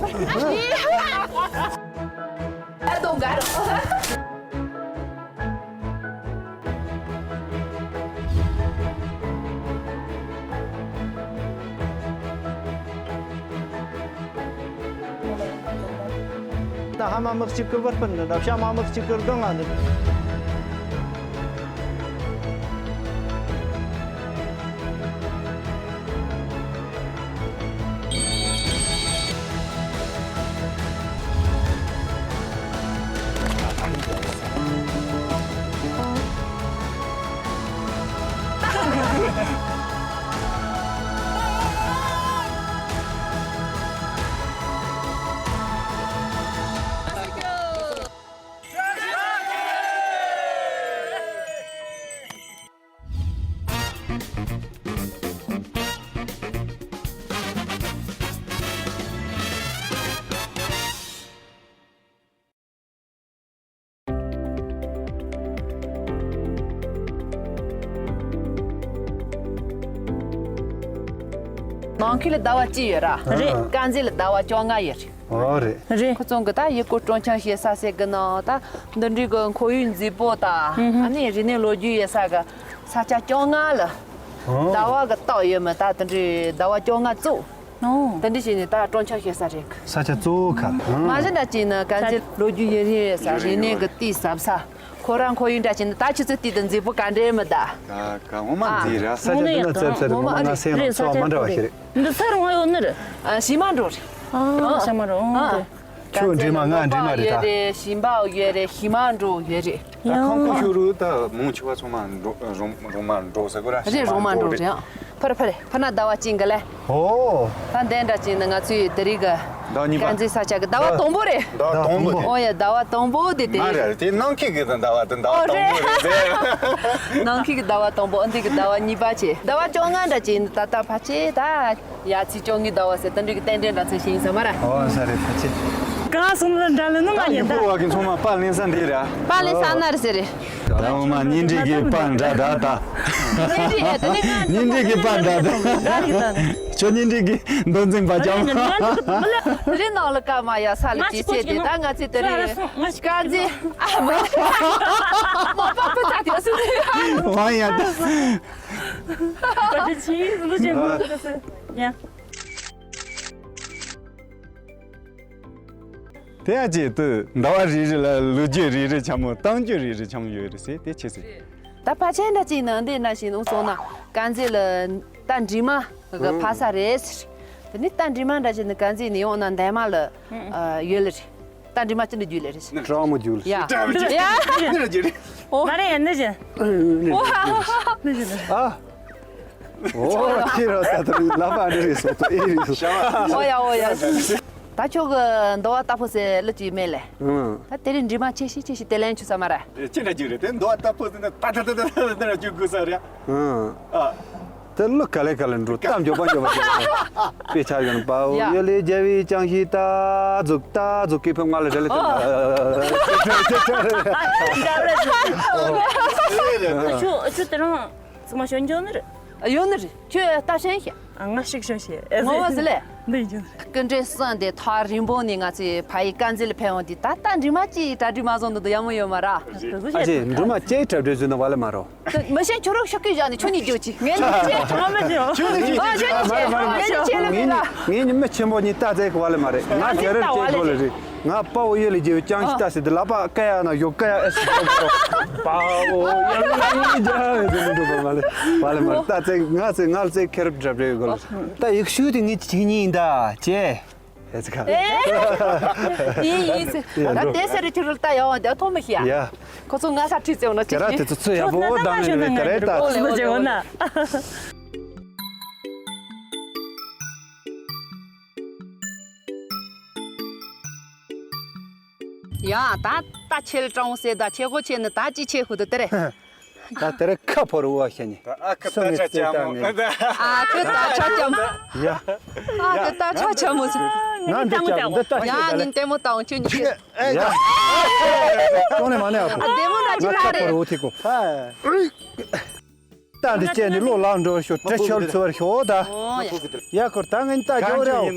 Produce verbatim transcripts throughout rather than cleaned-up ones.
I don't got it. ད་ཧ་མ་མི་གཅིག་གི་བུ་སྤུན་འདི་འདྲ། བྱ་མ་མི་གཅིག་གི་སྒང་ང་འདི། ནང་ཁུལ་ལ་ཟླ་བ་གཅིག་ཡོད་ར། རེད། དཀར་མཛེས་ལ་ཟླ་བ་བཅོ་ལྔ་ཡོད་རེད། ཨོ་རེད། རེད། ཁོ་ཚོ་གི་ད་ཡུལ་སྐོར་སྤྲོ་འཆམ་བྱེད་ས་ཟེར་གི་ན་ད་འདི་འདྲའི་གི་ཁོར་ཡུག་མཛེས་པོ་དང་ཨ་ནི་རིག་གནས་ལོ་རྒྱུས་ཡོད་ས་གི་ས་ཆ་བཅོ་ལྔ་ལ་ཟླ་བ་གི་རྟགས་ཡོད་མེད་ད་དེ་འདྲའི་ཟླ་བ་བཅོ་ལྔ་བཙུགས། ཨོ། དེ་འདྲ་བྱས་ནས་ད་སྤྲོ་འཆམ་བྱེད་ས་རེད། ས་ཆ་གཙོ་བོ་ཁ། མ་གཞི་འདྲ་བྱས་ན་དཀར་མཛེས་ལོ་རྒྱུས་ཡོད་རེད་ས་རིག་གནས་ཀྱི་དུས་ཟབ་ས། ཁོ་རང་ཁོར་ཡུག་འདྲ་བྱས་ན་ད་ཆུ་ཚོད་དུས་དང་མཛེས་པོ་ག་འདྲ་མི་གདའ། ད་ག་ངོ་མ་མཛེས་ར། ས་ཆ་འདི་ན་བཙལ་བཙལ་དུ་ངོ་མ་ང་སེམས་ལ་ཚོར་བ་མ་འདྲ་བ་ཞིག་རེད། འདི་ས་རུ་ང་ཡོད་ནི་རེད། ཨ་ཞི་མ་འགྲོ་རེད། ཨ་ཞི་མ་འགྲོ་རེད། ཨ། ཁྱོད་འདྲེ་མ་ང་འདྲེ་མ་རེད་ད། ཡོད་རེད། ཞིང་པ་ཡོད་རེད། ཞི་མ་འགྲོ་ཡོད་རེད། ད་ཁང་ཁོ་ཤུ་རུ་ད་མོང་ཆེ་བ་ཚང་མ་འགྲོ་རོང་རོང་མ་འགྲོ་ཟེར་གོ་ར། རེད། རོང་མ་འགྲོ་རེད། ཕར་ཕར་ཕར་ན་ཟླ་བ་གཅིག་གི་ལས། ཨོ། ད་འདི་འདྲ་ཅིག་ནི་ང་ཚོའི་དེ་རིང་གི་ཟླ་བ་གཉིས་པ། དཀར་མཛེས་ས་ཆ་གི་ཟླ་བ་དང་པོ་རེད། ཟླ་བ་དང་པོ། ཨོ་ཡ་ཟླ་བ་དང་པོ་དེ་དེ་ང་རེད། རེད་དེ་ནང་ཁུལ་གི་ཟླ་བ་དེ་ཟླ་བ་ཨོ་དང་པོ་རེད། རེད་ཟེར། ནང་ཁུལ་གི་ཟླ་བ་དང་པོ། ཨ་འདི་གི་ཟླ་བ་གཉིས་པ་བྱས། ཟླ་བ་བཅོ་ལྔ་འདྲ་ཅིག་ནི་ད་ལྟ་ཕལ་ཆེར་ད། ཡ་ཚིག་བཅོ་ལྔའི་ཟླ་བ་ཟེར་དེ་འདྲའི་གི་རྟེན་འབྲེལ་འདྲ་ཚོད་ཞིག་ཡིན་ས་མ་རེད། ཨོ་ས་རེད་ཕལ་ཆེར། གང་སོང་ལ་འདྲ་ལ་ནི་མ་ད་ཡིན་ཡུལ་ད། སྐོར་བ་གི་ཚང་མ་པར་ལེན་ས་འདི་ར། པར་ལེན་ས་ན་རེད་ཟེར་རེད། ད་འོ་མ་གཉེན་སྒྲིག་གི་པར་འདྲ་འདྲ་ད། གཉེན་སྒྲིག་ཡ་དེ་ནི་ང་གཉེན་སྒྲིག་གི་པར་འདྲ་འདྲ། ཁྱོད་གཉེན་སྒྲིག་གི་མདོ་འཛིན་པ་ཅང་། རི་ནང་ལ་ཀ་མ་ཡ་ས་ལ་ཅི་བྱེད་དེ་ད་ང་ཚོས་དེ་རེད། དཀར་མཛེས་ཨ་མ་མ་པ་པ་ད་དེ་སུ་རེད། ཝང་ཡ་ད། བཀའ་དྲིན་ཆེ་ཟིན་ལོ་ཅན་མ་ཟིན་ཡ། དེ་ཡང་ཅིག་ཏུ་ཟླ་བ་རེ་རེ་ལ་ལོ་རྒྱུས་རེ་རེ་ཆ་མོ་གཏམ་རྒྱུད་རེ་རེ་ཆ་མོ་ཡོད་རེད་ཟེར་དེ་ཆེ་ཟེར། ད་ཕལ་ཆེར་འདྲ་ཅིག་ནང་འདི་ན་ཞིག་ནུ་སོང་ན་དཀར་མཛེས་ལ་རྟ་འབྲི་མ་གི་ཕ་ས་རེད་ཟེར། དེ་ནི་རྟ་འབྲི་མ་འདྲ་ཅིག་ནི་དཀར་མཛེས་ནས་ཡོང་ན་འདན་མ་ལ་ཡོད་ལེ་རེད། རྟ་འབྲི་མ་ཅི་འདྲ་རྒྱུ་ལེ་རེད། ཀྲང་མོ་རྒྱུ་ལེ། ཡ། ཡ། འདི་ར་རྒྱུ་རེད། ཨོ། མ་རེད་ཡ་འདི་ཅི། འདི་ཅི་འདི། ཨ། ཨོ་ཁྱེད་རང་ད་ལྟ་ལབ་པ་འདི་རེད་སོ་ཏོ་ཨེ་རེད་སོ། ཨོ་ཡ་ཨོ་ཡ། ད་ཁྱོད་ཀྱི་འདོ་བ་ལྟ་ཕོ་ཟེར་ལབ་ཀྱི་མེད་ལེ། ཨང་། ད་དེ་རིང་འབྲི་མ་ཆེ་ཤི་ཆེ་ཤི་དེ་ལན་ཆུ་ས་མ་ར། ཅི་འདྲ་རྒྱུ་རེད་དེ་འདོ་བ་ལྟ་ཕོ་ཟེར་ན་ད་ད་ད་ད་ད་ད་རྒྱུ་དགོས་ས་རེད། ཨང་། ཨ། དེ་ལོ་ག་ལེ་ག་ལེ་འགྲོ་གཏམ་མགྱོགས་པ་མགྱོགས་པ་མགྱོགས་པ། དཔེ་ཆ་ཡོད་ན་པའོ་ཡ། ཡོད་ལེ་རྒྱལ་བའི་ཅང་ཤེས་ད་ཟུག་ད་ཟུག་གི་ཕེབས་ང་ལ་རེ་ལེ་ཨོ། ཁྱོད་ཁྱོད་དེ་རང་ཚང་མ་ཞོན་འཇོག་ནི་རེད། ཡོད་ནི་རེད། ཁྱོད་ལྟ་ཞེན་ཤེས། ང་ཤིག་ཤོ་ཤེས། ངོ་བོ་ཟི་ལེ། འདི་ཡིན་ཅུང་། སྐུ་མགྲོན་གསུམ་དེ་ཐག་རིང་པོ་ནས་ང་ཚོའི་ཕ་ཡི་དཀར་མཛེས་ལ་ཕེབས་འོང་དུས་ད་ལྟ་འབྲི་མ་གཅིག་གྲ་སྒྲིག་མ་བཟོ་འདུག་འདུག་ཡག་མོ་ཡོད་མ་ར། ཨ་ཅེ་འབྲི་མ་གཅིག་གྲ་སྒྲིག་བཟོས་ན་བ་ལེ་མ་རོ། མི་ཤེས་ཁྱོད་རང་ཤོག་གི་བཞག་ནས་ཁྱོད་གཉིས་རྒྱུག་ཅིག་ངས་ནི་ཁྱེད་ཁྱོད་མི་ཤེས། ཁྱོད་ནི་ཁྱེད་ཁྱོད་ནི་ཁྱེད་ལ་མི་ལ། ངས་ནི་མི་ཆེན་པོ་གཉིས་རྟ་རྩེད་གི་བ་ལེ་མ་རེད། ང་རྒྱ་རེར་རྩེད་གོ་ལེ་རེད། ང་དཔའ་བོ་ཡོད་ལེ་རྒྱལ་བའི་ཅང་ཤེས་ལྟ་ཟེར་དུས་ལག་པ་ཀ་ཡ་ན་ཡོ་ཀ་ཡ་ཨེ་སི་ཏོག་ཏོག་དཔའ་བོ་ཡོད་ལེ་རྒྱལ་བའི་ཟེར་མི་འདུག་པ་མ་ལེ་མ་ལེ་མ་ལེ། ད་ཚེ་ང་ཚེ་ང་ཚེ་ཁེ་རབ་འདྲ་འདྲ་ཡོད་གོ་ལེ། ད་ཡིག་ཤུལ་དེ་ངས་ཅིག་ཉིན་ཡིན་ད་ཅེ། ཨེ་ཙི་ཁ་ཡིན་ཡིན་ཟེར། ད་དེ་ཟེར་རེ་ཁྱོད་རོལ་ད་ཡ་བ་འདི་ཐོག་མི་ཤི་ཡ། ཡ། ཁོ་ཚོ་ང་ས་ཁྲིད་ཙེ་འོ་ན་ཅེ་ཁྱེད་ར་དེ་ཚོ་ཚོད་ཡག་པོ་བདམས་ནས་རེད་ད་རེད་ད། ཨོ་ལེ་ཨོ་ལེ་ཨོ་ལེ། ཡ་ད་ད་ཆེ་ལ་ཀྲང་ཟེར་ད་ཆེ་གོ་ཆེ་ནི་ད་ཅི་ཆེ་ཧུ་ད་དེ་རེད། ད་དེ་རེད་ཁ་ཕོར་བ་ཤ་ནི། ད་ཨ་ཁ་ད་ཆ་ཆ་མོ། ཨ་ཁ་ད་ཆ་ཆ་མོ། ཡ། ཨ་ཁ་ད་ཆ་ཆ་མོ་ཟེར། ང་འདི་ཆ་འདི་ལྟ་ཡ་ཤེས་ད་ལེ། ངན་ལྟད་མོ་ལྟ་འོང་ཁྱོད་གཉིས་ཀྱི། ཡ། ཅོང་ནས་མ་ནས་ཨ་ཁུ། ཨ་ལྟད་མོ་འདྲ་ཅི་ང་ཁ་རེད། ཕོར་བ་ཐིག་གོ། ཧ། ད་འདི་བཅད་ནས་ལོ་ལག་འགྲོ་ཤོག་དྲི་ཆོར་ཚོར་ཤོག་ད། ཨོ་ཡ། ཡ་ཁོར་ད་ངན་ད་ཇོ་རེ་ཨོ།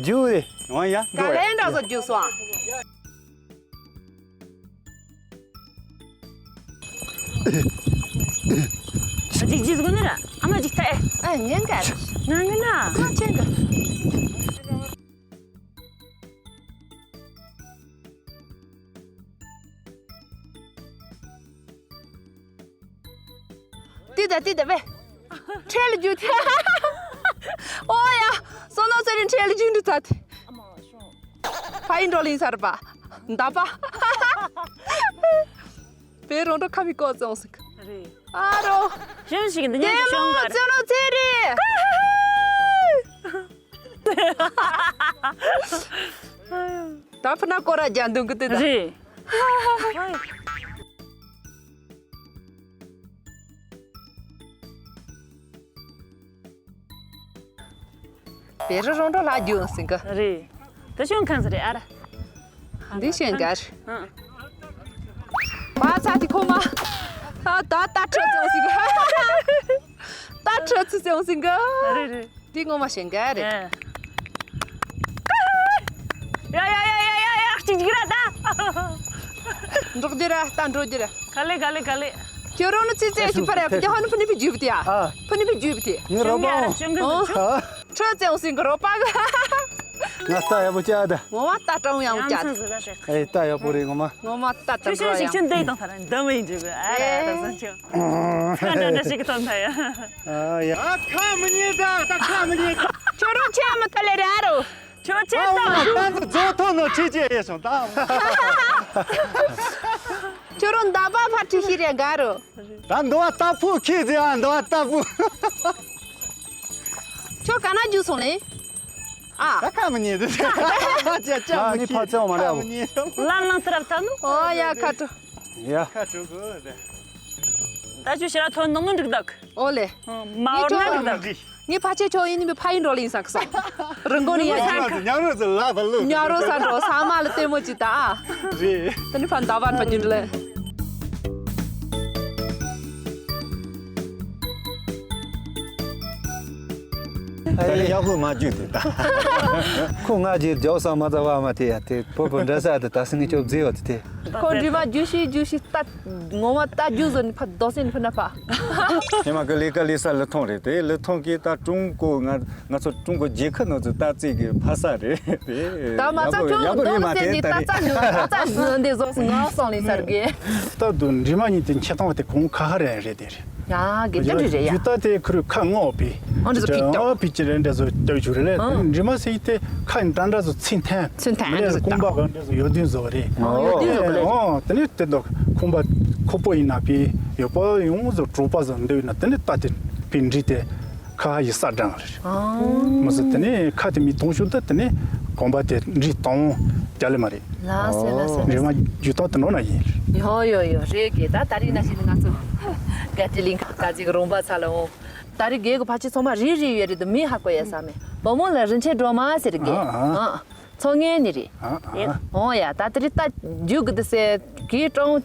ཇུ་རེ། ཡང་ཡ་འགྲོ་ཡ། ག་ལེ་འདྲ་བཟོ་རྒྱུག་སོང་། ཅིག་ཅིག་གོ་ནི་ར། ཨ་མ་ཅིག་ཐལ། ཨ་ཉན་ག་ང་ངན་ན། ཁ་ཆེན་ག་ཏི་ད་ཏི་ད་བེ། ཁྲེལ་རྒྱུ་ཐེ། ཨོ་ཡ། སོ་ནོ་ཚེ་རིང་ཁྲེལ་རྒྱུ་འདི་ཚ་ཐེ། ཕ་ཡིན་འགྲོ་ལིན་སར་པ། མདའ་པ། བེ་རོང་འགྲོ་ཁ་མི་ཀོ་ཙོང་སིག་རེད། ཨ་རོ། གཞོན་ཞིག་འདི་ཉིད་ཀྱི་ཤོང་གར། ཙེ་ནོ་ཚེ་རིང་། ད་ཕུ་ན་ཀོ་ར་རྒྱ་འདུང་གི་དེ་ད། རེད། བེ་རི་རོང་འགྲོ་ལ་རྒྱུ་ཟིན་གི་རེད། དེ་ཤོང་ཁན་ཟེར་རེད་ཨ་ར། འདི་ཤོང་གར། ཨང་། པ་ཚ་དི་ཁོ་མ། ད་ད་ད་ཁྲོ་ཚོ་ཟིན་གི་ད་ཁྲོ་ཚོ་ཟིན་གི་རེད་རེད། འདི་ངོ་མ་ཞེང་ག་རེད། ཡ་ཡ་ཡ་ཡ་ཡ་ཡ་གཅིག་གཅིག་ར་ད། འགྲོགས་རྒྱུ་ར་ད་འགྲོ་རྒྱུ་ར། ག་ལེ་ག་ལེ་ག་ལེ། ཁྱོད་རང་ནི་ཚེ་ཚེ་ཞིག་པར་ཡ་ཕི་ཧོན་ཕི་ནི་ཕི་ཇུ་བི་ཏི་ཡ། ཨ། ཕི་ནི་ཕི་ཇུ་བི་ཏི། ངའི་རོགས་པའོ། ཁྲོ་ཚེ་འོང་སིང་གི་རོགས་པ་གི་ང་ལྟ་ཡག་པོ་བྱ་ད། ངོ་མ་ལྟ་གྲང་ཡང་བྱ་ད། ཨེ་ལྟ་ཡག་པོ་རེད་ངོ་མ། ངོ་མ་ལྟ་གྲང་ཁྱོད་ཡང་ཞིག་ཁྱོད་འདི་དང་ཐ་ར་འདི་མི་ཡིན་འགྲིག་གི་ཨ་ར་ད་སང་ཁྱོད། ཁ་འདྲ་འདྲ་ཞིག་གི་ཐོན་ཐ་ཡ། ཨ་ཡ། ཨ་ཁ་མི་ཉན་ད་ད་ཁ་མི་ཉན། ཁྱོད་རང་ཆེ་མི་ཐ་ལེ་ར་རོ། ཁྱོད་ཆེ་ད། ད་ཚོ་ཐོན་ནོ་ཁྲིད་ཅེས་ཡེ་སོང་ད། ཁྱོད་རང་མདའ་པ་ཕ་ཁྲི་ཤི་རེ་འགའ་རོ། ད་འདུ་བ་ལྟ་ཕུ་ཁྱེད་ཟེར་ཨ་འདུ་བ་ལྟ་ཕུ། ཁྱོད་ག་ན་རྒྱུ་སོང་ལེ། ཨ། ད་ཁ་མི་ཉན་དེ། ཅ་ཅ་ཨ་ནི་ཕ་ཚེ་འོ་མ་རེད་ཨ། ལང་ལང་ཐི་རབ་ཐ་ནུ། ཨོ་ཡ་ཁ་ཏོ། ཡ། ཁ་ཏོ་གོ་ད། ད་ཅུ་ཤ་ར་ཐོན་ནོ་མི་འགྲིག་དག་ཨོ་ལེ། མ་འོར་ན་འགྲིག་དག་ངས་ཕ་ཆེ་ཁྱོད་ཡིན་ནི་མི་ཕ་ཡིན་འགྲོ་ལེ་ཡིན་ས་གི་སོང་། རི་མགོ་ནི་ཡ་ཅིག་ཉག་རོ་ཟེར་ལ་བ་ལུ། ཉག་རོ་ས་འགྲོ་ས་མ་ལ་ལྟད་མོ་ཅིག་ད། རེད། ད་ནི་ཕ་མདའ་བར་པ་རྒྱུན་ལེ། ད་ནི་ཡག་པོ་མ་བརྒྱུད་དེ་ད། ཁོ་ང་རྗེས་རྒྱག་ས་མ་ད་བ་མ་དེ་ཡ་དེ་པོ་པོ་འདྲ་ས་དེ་ད་སི་ནི་ཅོབ་རྫི་བ་དེ་དེ། ཁོ་འདྲི་མ་རྒྱུ་ཤི་རྒྱུ་ཤི་ད། ངོ་མ་ལྟ་རྒྱུ་བཟོ་ནི་ཕ་རྡོ་སེ་ནི་ཕུ་ན་ཕ། ཧེ་མ་གི་ལས་ཀ་ལས་ས་ལི་ཐོང་རེད་དེ་ལི་ཐོང་གིས་ད་ཀྲུང་གོ་ང་ང་ཚོ་ཀྲུང་གོ་རྒྱལ་ཁབ་ནང་ཚོ་ལྟ་རྩིས་གི་ཕ་ས་རེད་དེ། ད་མ་ཚ་ཡག་པོ་ཀྲུང་ཡག་པོ་རེད་མ་རྡོ་སེ་དེ་ནི་ད་ད་རེད། ལྟ་རྒྱུ་ལྟ་རྒྱུ་འདི་བཟོ་སི་ངའི་སོང་ལི་སར་གི། ད་དུ་འདྲི་མ་ཉིད་དེ་ཁྱེད་ཐོང་བ་དེ་གོང་ཁ་ཧ་རེ་རེད་དེ་རེད། ཡ་གི་ཀ་འདྲི་རེད་ཡ། རྒྱུ་ད་དེ་ཁུ་རུ་ཁ་ངོ་བི། ཨོ་འདྲ་ཟོ་ཕིག་ཏོ། ཨོ་ཕིག་ཅི་རེད་འདྲ་ཟོ་ལྟ་བུ་ཅིག་རེད་ལེ། ཨོ། འདྲི་མ་སི་དེ་ཁ་འདྲ་འདྲ་ཟོ་ཚིག་འཐེན། ཚིག་འཐེན་མི་ལས་འདྲ་ཟོ་ཀུང་པ་ག་འདྲ་ཟོ་ཡོད་དུན་ཟོ་རེད། ཨོ་ཡོད་དུན་ཟོ་ག་ལེ། ཨོ་དེ་ནི་དེ་འདུག་ཁུང་པ་ཁོ་པོ་ཡིན་ན་ཕི་ཡོད་པ་ཡོང་ཟོ་གྲོགས་པ་ཟོ་འདི་ཡིན་ན་དེ་ནི་ལྟ་དེ་ཕི་འདྲི་དེ་ཁ་ཧ་ཡི་ས་འདྲ་རེད། ཨོ། མ་ཟོ་དེ་ནི་ཁ་དེ་མི་གཏོང་ཤུགས་ད་དེ་ནི་ཀུང་པ་དེ་འདྲི་གཏོང་རྒྱ་ལེ་མ་རེད། ལགས་སེ་ལགས་སེ། འདྲི་མ་རྒྱུ་སྟོང་དུ་ནོར་ན་ཡིན། ཡོ་ཡོ་ཡོ་རེད་གི་ད་ད་རིང་ན་ཞིག་ནི་ང་ཚོ་ག་ཏི་ལིང་ག་ཅིག་རོང་པ་ཚ་ལ་འོང་། ད་རིང་རྒན་གི་ཕ་ཆེ་ཚང་མ་རིག་རིག་ཡོད་རེད་དུ་མི་ཧ་གོ་ཡ་ས་མེད་བུ་མོ་ལ་རིན་ཆེན་སྒྲོལ་མ་ཟེར་གི། ཨ་ཨ། ཨ་ཚོ་ངན་ནི་རེད། ཨ་ཨ། འོང་ཡ་ད་དེ་རིང་ད་རྒྱུ་གི་དུ་སེ་གི་ཀྲོང་།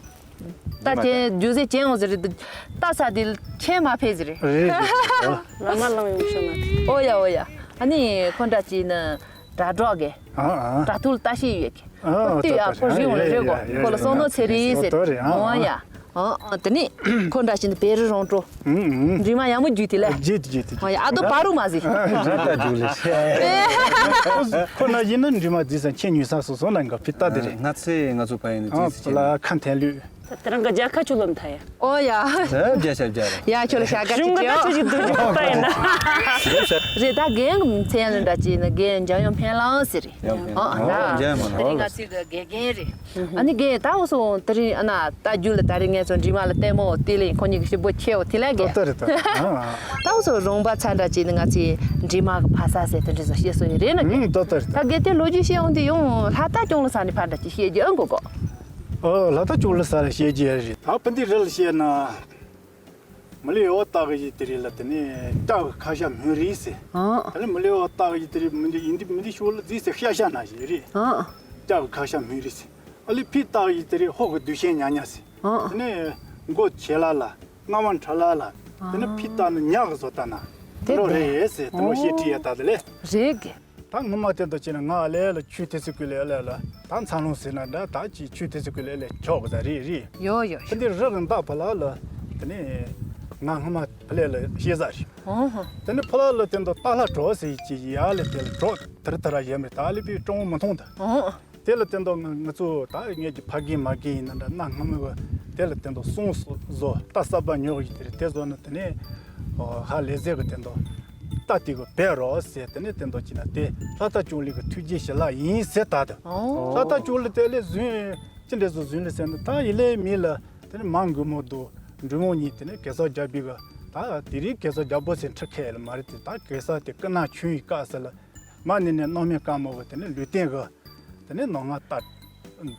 ད་ཁྱེད་རྒྱུ་ཟེ་ཅན་འོང་ཟེར་རེད་དུ་ད་ས་དེ་ཁྱེད་མ་ཕེ་ཟེར་རེད། རེད་རེད། ལ་མ་ལང་ཡོང་ཤོ་མ། འོ་ཡ་འོ་ཡ། ཨ་ནི་ཁོ་འདྲ་ཅིག་ནི་དྲ་གྲོགས་གི། ཨ་ཨ། དྲ་ཐུལ་ལྟ་ཤེས་ཡོད་གི། ཨ་ཨ། ཁོ་ལྟོས་ཡ་ཁོ་རིང་ལ་རེད་གོ། ཁོ་ལ་སོང་ནོ་ཚེ་རིང་ཟེར། འོ་ཡ། ཨ་ཨ། དེ་ནི་ཁོ་འདྲ་ཞིག་ནི་བེ་རི་རོང་ཀྲོ། འདྲི་མ་ཡ་མོ་རྒྱུད་དེ་ལ། རྒྱུད་དེ་རྒྱུད་དེ། འོ་ཡ་ཨ་དོ་བ་རུ་མ་ཟི། ར་ད་རྒྱུད་ལ་ཤེས། ཁོ་ན་ཡིན་ན་འདྲི་མ་རྫི་ས་ཁྱེད་ཉུས་ས་སོ་སོ་ན་འགའ་ཕི་ལྟ་དེ་རེད། ང་ཚེ་ང་ཚོ་ཕ་ཡིན་ནི་རྫི་ས་ཁྱེད་ལ་ཁ་འཐེན་ལུས། ད་དེ་རང་ག་རྒྱལ་ཁ་ཆུ་ལོན་ཐ་ཡ། ཨོ་ཡ། ད་རྒྱལ་ཤ་རྒྱལ་ར། ཡ་ཁྱོད་ལ་ཤ་ག་ཅི་ཅི་ཨོ། ད་ཆུ་ཅི་དུ་ཅི་པ་ཡིན་ན། རེད་ད་རྒན་གི་མཚན་ལ་འདྲ་ཅི་ན་རྒན་འཇམ་དབྱངས་འཕེལ་གླང་ཟེར་རེད། ཡང་ཨོ་ཨ་ད། འཇམ་དབྱངས་དེ་རིང་ང་ཚོའི་གི་དགེ་རྒན་རེད། ཨ་ནི་རྒན་ད་འོ་སོང་དེ་རིང་ཨ་ན་ད་རྒྱུ་ལ་ད་རིང་ངས་ཚོ་འདྲི་མ་ལ་ལྟད་མོ་དེ་ལས་ཁོ་གཉིས་ཀྱི་ཞིབ་པོ་ཆེའོ་དེ་ལས་རྒན། ད་ད་ད་ཨ་ཨ། ད་འོ་སོང་རོང་པ་ཚ་འདྲ་ཅི་ན་ང་ཚོའི་འདྲི་མ་གི་ཕ་ས་ཟེར་དེ་འདྲ་ཟོ་ཤེས་སོ་ཡི་རེད་ན་རྒན། ད་ད་ད་རྒན་དེ་ལོ་རྒྱུས་ཤེས་འོང་དེ་ཡོང་ལྷ་ད་སྐྱོང་ལ་ས་ནི་ཕ་འདྲ་ཅི་ཤེས་རྒྱུ་ཨ་མགོ་གོ། ཨོ་ལྷ་ད་ཅུག་ལ་ས་ལ་བཤད་རྒྱུ་ཡ་རེད། ད་བུ་འདི་རི་ལ་བཤད་ན། མི་ལི་ཨོ་སྟག་གི་དེ་རིགས་ལ་དེ་ནས་སྐྱ་གི་ཁ་ཤ་སྨན་རིགས་ཟེར། ཨང་། དེ་ནས་མི་ལི་ཨོ་སྟག་གི་དེ་རིགས་མི་འདི་ཡིན་འདི་མི་འདི་ཤོར་ལ་རྫིས་ཟེར་ཤ་ཤ་ན་ཞིག་རེད། ཨང་། སྐྱ་གི་ཁ་ཤ་སྨན་རིགས་ཟེར། ཨ་ལི་ཕི་སྟག་གི་དེ་རིགས་ཧོ་གི་དུས་ཆེན་ཉ་ཉ་ཟེར། ཨང་། དེ་ནས་མགོ་ཆེ་ལ་ལ། རྔ་མ་ཁྲ་ལ་ལ། དེ་ནི་ཕི་ལྟ་ན་ཉག་གི་བཟོ་ལྟ་ན། དེ་འདྲ་རེད་ཟེར་དེ་འདྲ་བཤད་ཁྲིད་ཡ་ད་དེ་ལས། རེད་གི། ད་སྔོན་མ་དེ་འདྲ་བྱས་ན་ང་ཨ་ལས་ལ་ཆུ་དེ་ཚོ་ཀུན་ལས་ཨ་ལས་ལ་ད་འཚར་ལོངས་ཟེར་ན་འདྲ། ད་ཅིག་ཆུ་དེ་ཚོ་ཀུན་ལས་ཨ་ལས་ཆོག་གི་ཟ་རེད་རེད། ཡོ་ཡོ། དེ་འདི་རི་གི་མདའ་ཕ་ལ་ལ་དེ་ནི་ང་སྔོན་མ་ཕ་ལས་ལ་ཤེས་ཟ་རེད། ཨོ་ཧོ། དེ་ནི་ཕ་ལ་ལ་དེ་འདྲ་ཏཱ་ལ་གྲོགས་ཟེར་གྱི་ཡ་ལ་དེ་ལ་གྲོགས་དེར་དེ་ར་ཡེ་མེད་ད་ལི་པི་ཀྲོང་མི་མཐོང་ད། ཨོ། དེ་ལ་བརྟེན་དུ་ང་ང་ཚོ་ད་ངེད་ཀྱི་ཕ་རྒན་མ་རྒན་ཡིན་ན་འདྲ་གནའ་སྔ་མོའི་དེ་ལ་བརྟེན་དུ་གསུང་བཟོ་རྟ་གསར་པ་ཉོ་ཡི་དེ་རེད། དེ་བཟོ་ན་དེ་ནས་ཧ་ལས་ཟེར་གི་བརྟེན་དུ་རྟ་དེ་གི་བེད་རོགས་ཟེར། དེ་ནས་བརྟེན་དུ་ཅི་ན་དེ་ལྷ་རྟ་ཅུང་ལི་གི་ཐུགས་རྗེ་ཞལ་ལག་ཡིན་ཟེར། ད་དུ་ལྷ་རྟ་ཅུང་ལི་དེ་ལས་རྫུན་ཅི་འདྲས་སུ་རྫུན་ལི་ཟེར་ན་ད་ཡི་ལས་མི་ལ་དེ་ནས་མ་འགུལ་མོ་དུ་འབྲུ་མོ་གཉིས་དེ་ནས་གེ་སར་རྒྱལ་པོའི་གི་ད་དེ་རིང་གེ་སར་རྒྱལ་པོ་ཟེར་ཁྲི་ཁས་ལ་མ་རེད། དེ་ད་གེ་སར་དེ་ཀི་ན་ཆུན་ཡི་བཀའ་ཟེར་ལ་མ་ནི་ནས་སྣང་མེད་དཀར་མོ་གི་དེ་ནས་ལུས་རྟེན་གི་དེ་ནས་ནང་ང་ལྟ་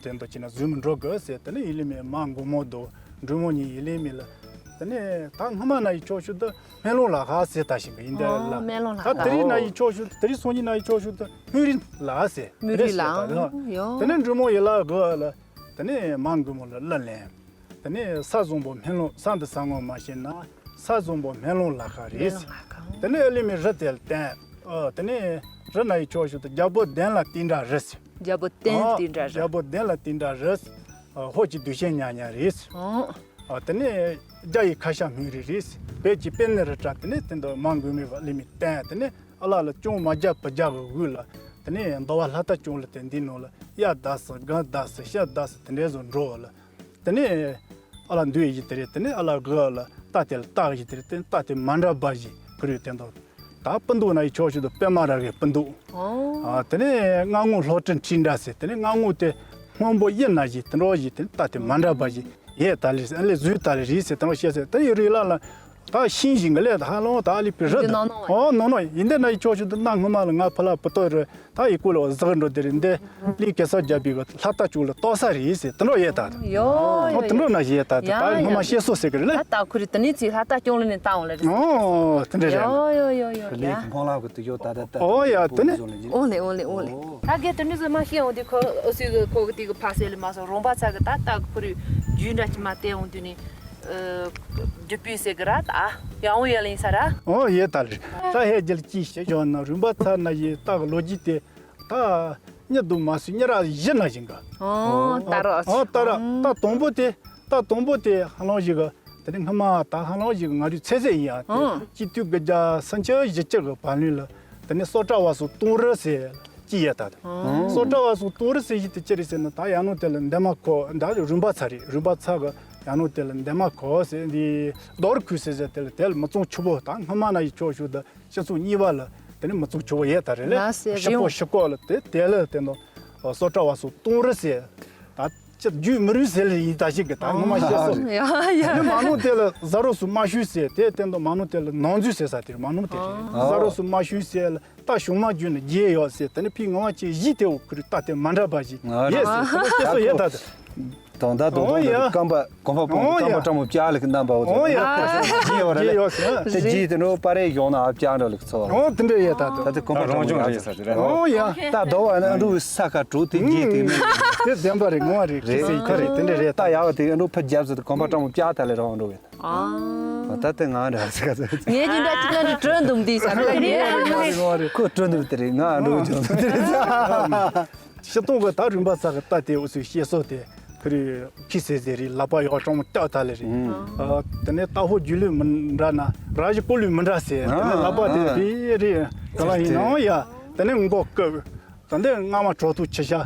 དེ་འདྲ་ཅི་ན་རྫུན་མི་འགྲོ་དགོས་ཟེར། དེ་ནས་ཡི་ལི་མེད་མ་མགོ་མོ་དོ་འབྲུ་མོ་གཉིས་ཡི་ལི་མེད་ལ་དེ་ནས་ད་སྔ་མ་ན་ཡི་ཕྱོགས་ཤུལ་དུ་སྨན་ལུང་ལ་ཁ་ཟེར་ད་ཞིག་གི་ཡིན་དེ་ལ། སྨན་ལུང་ལ་ད་ཁ་དེ་རིང་ན་ཡི་ཕྱོགས་ཤུལ་དེ་རིང་སང་ཉིན་ན་ཡི་ཕྱོགས་ཤུལ་དུ་སྨན་རིན་ལ་ཟེར་སྨན་རིན་ལ་ཟེར་ད་ཡོ། དེ་ནས་འབྲུ་མོ་ཡི་ལ་གི་ལ་དེ་ནས་མ་མགོ་མོ་ལ་ལ་ལེན། དེ་ནས་ས་བཟང་པོ་སྨན་ལུང་ས་འདི་ས་ངོ་མ་ཤེས་ན་ས་བཟང་པོ་སྨན་ལུང་ལ་ཁ་རེད། སྨན་ལུང་ལ་ཁ། དེ་ནས་ཨ་ལི་མི་རི་དེ་ལ་བསྟན། ཨ་དེ་ནས་རི་ན་ཡི་ཕྱོགས་ཤུལ་དུ་རྒྱལ་པོ་གདན་ལ་བསྟན་འདྲ་རེད། རྒྱལ་པོ་གདན་ཨ་བསྟན་འདྲ་རེད། རྒྱལ་པོ་གདན་ལ་བསྟན་འདྲ་རེད། ཨ་ཧོ་ཅི་དུས་ཆེན་ཉག་ཉག་རེད། ཨོ། ཨ་དེ་ནས་རྒྱ་ཡི་ཁ་ཤ་སྨན་རི་རེད། བོད་ཀྱི་དཔེ་ནི་རི་བྲག་དེ་ནས་དེ་འདུག་མ་འགུལ་མེད་པ་ཨ་ལི་མི་བསྟན། དེ་ནས་ཨ་ལ་ལ་ཅུང་མ་རྒྱ་བུ་རྒྱ་གི་དབུས་ལ་དེ་ནས་འདོ་བ་ལྷ་རྟ་ཅུང་ལ་དེ་འདི་ནང་ལ་གཡའ་བདག་སི་སྒང་བདག་སི་ཤ་བདག་སི་དེ་འདྲའི་བཟོ་འགྲོ་ལ། དེ་ནས་ཨ་ལ་འདུས་ཡི་དེ་རེད། དེ་ནས་ཨ་ལ་གི་ཨ་ལ་རྟ་དེ་ལ་རྟ་ཡི་དེ་རེད། དེ་རྟ་དེ་མ་འདྲ་བ་ཞིག་ཁུར་ཡོད་དེ་འདུག་ད་སྤུ་འདུག་ན་ཡི་ཕྱོགས་ཤུལ་དུ་པད་མ་ར་གའི་སྤུ་འདུག་ཨ་དེ་ནས་སྔ་ངོ་ལྷོ་སྤྲིན་ཁྲི་འདྲ་ཟེར། དེ་ནས་སྔ་ངོ་དེ་སྔོན་པོ་གཡུ་ན་ཞིག་དེ་འདྲ་ཞིག་དེ་རྟ་དེ་མ་འདྲ་བ་ཞིག་ཡས་ད་ལི་ཨ་ལས་བཟོས་ད་ལི་རིས་ཟེར་དེ་འདྲ་བཤད་ཟེར། དེ་ཡི་རི་ལ་ལ་ད་ཤིང་ཞིག་གི་ལས་ད་ཧ་ལོང་ད་ཨ་ལི་པི་རི་འདི་ད་ནང་ནང་ཨོ་ནོ་ནོ་ཡིན་དེ་ན་ཡི་ཕྱོགས་ཤུལ་དུ་གནའ་སྔོན་མ་ལ་ང་ཕ་ལ་པུ་ཏོ་རི། ད་ཡི་ཀུ་ལོ་ཟག་འགྲོ་དེ་རེད། འདི་ལི་གེ་སར་རྒྱལ་པོའི་གི་ལྷ་རྟ་ཅུང་ལ་གཏོགས་ས་རེད་ཟེར་དེ་འདྲ་ཡས་ད། ཡོ་ཨོ་ཡོ་དེ་འདྲ་ཡོ། ན་ཡས་ད་དེ་ད་ཡ་སྔོན་མ་ཡ། བཤད་སྲོལ་ཟེར་གི་རེད་ལ། ད་ད་ཁུ་རི་དེ་ནི་ཚིག་ལྷ་རྟ་ཅུང་ལ་ནི་བཏང་འོང་ལ་རེད། ཨོ་དེ་འདྲ་རེད། ཡོ་ཡོ་ཡོ་ཡོ་ལི་ཡ། ཁོང་ལ་གི་དུ་ཡོ་ད་ད་ད། ཨོ་ཡ་དེ་ནི། ཨོ་ལེ་ཨོ་ལེ་ཨོ་ལེ། ད་གེ་དེ་ནི་ཟ་མ་ཤེས་འོང་དུས་ཁོ་ཨོ་སི་གི་ཁོ་གི་དེ་གི་ཕ་སེ་ལི་མ་སོ་རོང་པ་ཚ་གི་ད་ད་ཁུ་རི་རྒྱུས་འདྲ་ཅི་མ་བལྟས་འོང་དུས་ནི། རྒྱུ་སྤུས་ཟེར་གི་ར་ད། ཡང་འོ་ཡ་ལ་ཡིན་ས་ར། ཨོ་ཡས་ད་ལི། ད་ཧེ་རྒྱལ་ཅི་ཞེས་བྱོན་ན་རུམ་པ་ཚ་ན་ཡི་ད་གི་ལོ་རྒྱུས་དེ། ད་གཉིད་དུ་མ་སུ་གཉིད་ར་བཞི་ན་བཞིན་ག་ཨོ་ད་ར་ཨོ་ད་ར་ད་དང་པོ་དེ་ད་དང་པོ་དེ་ཧ་ལོང་ཞིག་ག་དེ་ནི་སྔ་མ་ད་ཧ་ལོང་ཞིག་ག་ང་རུ་ཚེ་ཚད་ཡིན་ཡང་དེ་ཨོ་སྤྱི་འཐུས་དགུ་བརྒྱ་སུམ་ཅུ་བཞི་བཅུ་གི་བར་ལུས་ལ་དེ་ནི་སོ་ཏྲ་བ་སུ་གཏོང་རི་ཟེར་ཅི་ཡ་ད་དུ་ཨོ་སོ་ཏྲ་བ་སུ་གཏོང་རི་ཟེར་ཞིག་དེ་ཅི་རེད་ཟེར་ན་ད་ཡང་ནོ་དེ་ལ་འདན་མ་ཁོ་ད་རུམ་པ་ཚ་རེད། རུམ་པ་ཚ་ག་ཡང་ནོ་དེ་ལ་འདན་མ་ཁོ་ཟེར་འདི་རྡོ་རུ་ཁུ་ཟེར་ཟེར་དེ་ལ་དེ་ལ་མི་ཚང་ཆུ་བོ་ད་སྔ་མ་ན་ཡི་ཕྱོགས་ཞུ་ད། སྤྱི་ཚོགས་གཉིས་པ་ལ་དེ་ནི་མི་ཚོགས་ཆུ་བོ་ཡས་ད་རེད་ལ། ལ་སེ་ཤི་རི་ཀོ་ཡོང་ཤི་ཀོ་ལ་དེ་དེ་ལ་དེ་ནོ་སོ་ཏྲ་བ་སོ་གཏོང་རི་ཟེར། ད་ཅི་རྒྱུས་མི་རུས་ཟེར་ལ་ཡིན་ད་ཞིག་གི་ད་ངོ་མ་ཤེས་སོ། ཡ་ཡ། དེ་མ་ནོ་དེ་ལ་ཟ་རོ་སུ་མ་ཞུས་ཟེར། དེ་དེ་ནོ་མ་ནོ་དེ་ལ་ནང་འཛུལ་ཟེར་ས་དེ་རེད། མ་ནོ་དེ་རེད། ཨ་ཟ་རོ་སུ་མ་ཞུས་ཟེར་ལ་ད་གཞུང་མ་རྒྱུ་ནི་རྒྱས་ཡོད་ཟེར། དེ་ནི་ཕི་ངོ་མ་ཅི་གཞི་དེ་འོ་ཁུ་རི་ད་དེ་མ་འདྲ་བ་ཞིག་ཡས་ཟེར། དེ་ལ་ཤེས་སོ་ཡས་ད་དེ། དོན་དག་དོན་ཨོ་དག་ཡ། རྐང་པ་རྐང་པ་ཨོ་ཡ། རྐང་པ་སྤྲང་མོ་ལྕགས་ལ་གི་རྣམ་པ་འོ་ཨོ་ཡ། ཚོ་རྗེས་ཡོད་རེད། རྗེས་ཡོད་ཟེར། དེ་རྗེས་དེ་ནོ་པ་རེ་གཞོགས་ན་ཨ་ལྕགས་འདྲ་ལ་གི་ཚོ་ཨོ་དེ་འདྲ་ཡོད་ད་དུ། ད་དེ་རྐང་པ་སྤྲང་མོ་ལྕགས་ཟེར་ས་རེད། ཨོ་ཡ། ད་དོ་བ་ན་འགྲོ་བའི་ས་ཁ་དྲུག་དེ་རྗེས་དེ་མིན། དེ་བདེན་པ་རེད། ངོ་བ་རེད། ཁྱེད་ཟེར་ཁ་རེད། དེ་འདྲ་རེད། ད་ཡག་དེ་འགྲོ་ཕ་རྒྱབ་ཟེར་དུ་རྐང་པ་སྤྲང་མོ་ལྕགས་ད་ལས་རང་འགྲོ་བས། ཨ། ད་དེ་ང་འདྲ་ཟེར་ག་ཟེར། ངས་ཀྱི་འདྲ་ཅིག་ན་འདྲ་གྲོན་འདུམ་དེ་ས་ཁ་ལ་ངས་ངོ་བ་རེད། ཁོ་གྲོན་འདུམ་དེ་རེད། ང་འགྲོ་བའི་ཇོ་འདུམ་དེ་རེད། ཤི་སྟོང་གི་ད་རིམ་པ་ས་གི་རྟ་དེ་འུ་ཚོའི་བཤད་སྲོལ་དེ་ཁི་རི་ཁི་སེ་ཟེར་རི་ལག་པ་ཡོག་གྲོང་སྟག་ད་ལེ་རི། ཨ་དེ་ནས་རྟ་ཕོ་རྒྱུས་ལོས་མི་འདྲ་ན་ར་བཞི་ཀོ་ལོས་མི་འདྲ་ཟེར། དེ་ནས་ལག་པ་དེ་རི་རི་ག་ལ་ཡིན་ནའང་ཡ། དེ་ནས་མགོ་སྐབས། དེ་ནས་རྔ་མ་གྲོ་ཐུག་ཆུ་ཤ།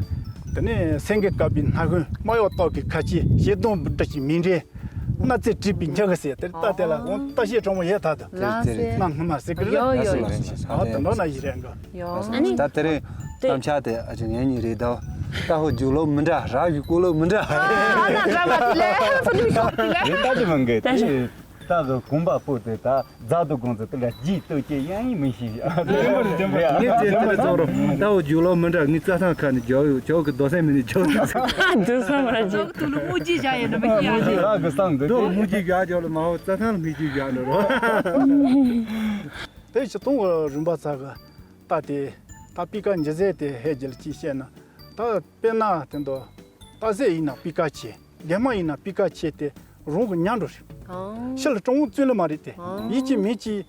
དེ་ནས་སེང་གེ་བཀབ་པའི་སྣ་ཁུང་སྨྲ་གཡོག་ཏོག་གི་ཁ་ཆེ་ཞེ་སྡང་འབྲི་ཞིག་མི་འདྲེ། སྣ་རྩེ་བྲིས་པའི་ཉག་གི་ཟེར་དེ་རྟ་དེ་ལ་འོང་རྟ་བཤད་གྲོང་མོ་ཡས་ད་དུ། ལ་སེ། གནའ་སྔ་མ་ཟེར་གི་རེད། ཡོ་ཡོ་ཡོ། ཨ་དེ་འདྲ་ན་ཡི་རེད་འགོ། ཡོ། ཨ་ནི། ད་དེ་རིང་དེ་གཏམ་འཆལ་དེ་ཨ་ཅེ་ངེད་གཉིས་རེད་ད། རྟ་ཕོ་རྒྱུས་ལོ་མི་འདྲ་ར་བཞི་ཀོ་ལོ་མི་འདྲ། ཨ་ད་འདྲ་མ་དེ་ལས་ཕུ་ནུ་ཤོག་དེ་ལས། རེད་ད་དེ་མང་གི་ད་དེ། རྟ་གི་གོམ་པ་སྤོས་ཏེ་ད་རྫ་དུ་དགོང་ཚོ་དེ་ལ་རྗེས་ལྟོས་ཀྱི་ཡང་ཡིན་མི་ཤེས། ངས་བྱས་དེ་ལ་ཚོགས་རོགས་རྟ་ཕོ་རྒྱུས་ལོ་མི་འདྲ་ངའི་རྩྭ་ཐང་ཁ་ནས་རྒྱག་ཡོད་ཇོ་གི་རྡོ་སེམས་མི་ནས་ཇོ་ཟིག་ཟིག་འདི་སོང་མ་ར་ཇི། ཐུག་ལ་མུ་ཇི་བཞག་ཡོད་ན་མི་ཤེས་ཡ་ཇི། ར་གི་སང་འདི་དུ་མུ་ཇི་བཞག་ཇོ་ལ་མ་ཧོ་རྩྭ་ཐང་ལ་མི་ཇི་བཞག་འགྲོ་རོགས། དེ་ཕྱི་གཏོང་གི་རིམ་པ་ཚ་གི་རྟ་དེ་ད་པི་ཀ་འཇི་ཟེར་དེ་ཧེ་ཇི་ལ་ཅི་བཤད་ན་ད་དཔེར་ན་དེ་འདོ་རྟ་ཟེ་ཡིན་ན་པི་ཀ་ཆེ། རྒྱ་མ་ཡིན་ན་པི་ཀ་ཆེ་སྟེ་ རང་གི་ཉམས་འགྲོ་རེད། ཨང་། ཕྱི་ལ་སྤྲང་བོ་བཙོན་ལ་མ་རེད་དེ། ཨང་། ཡིད་ཀྱི་མིག་གི་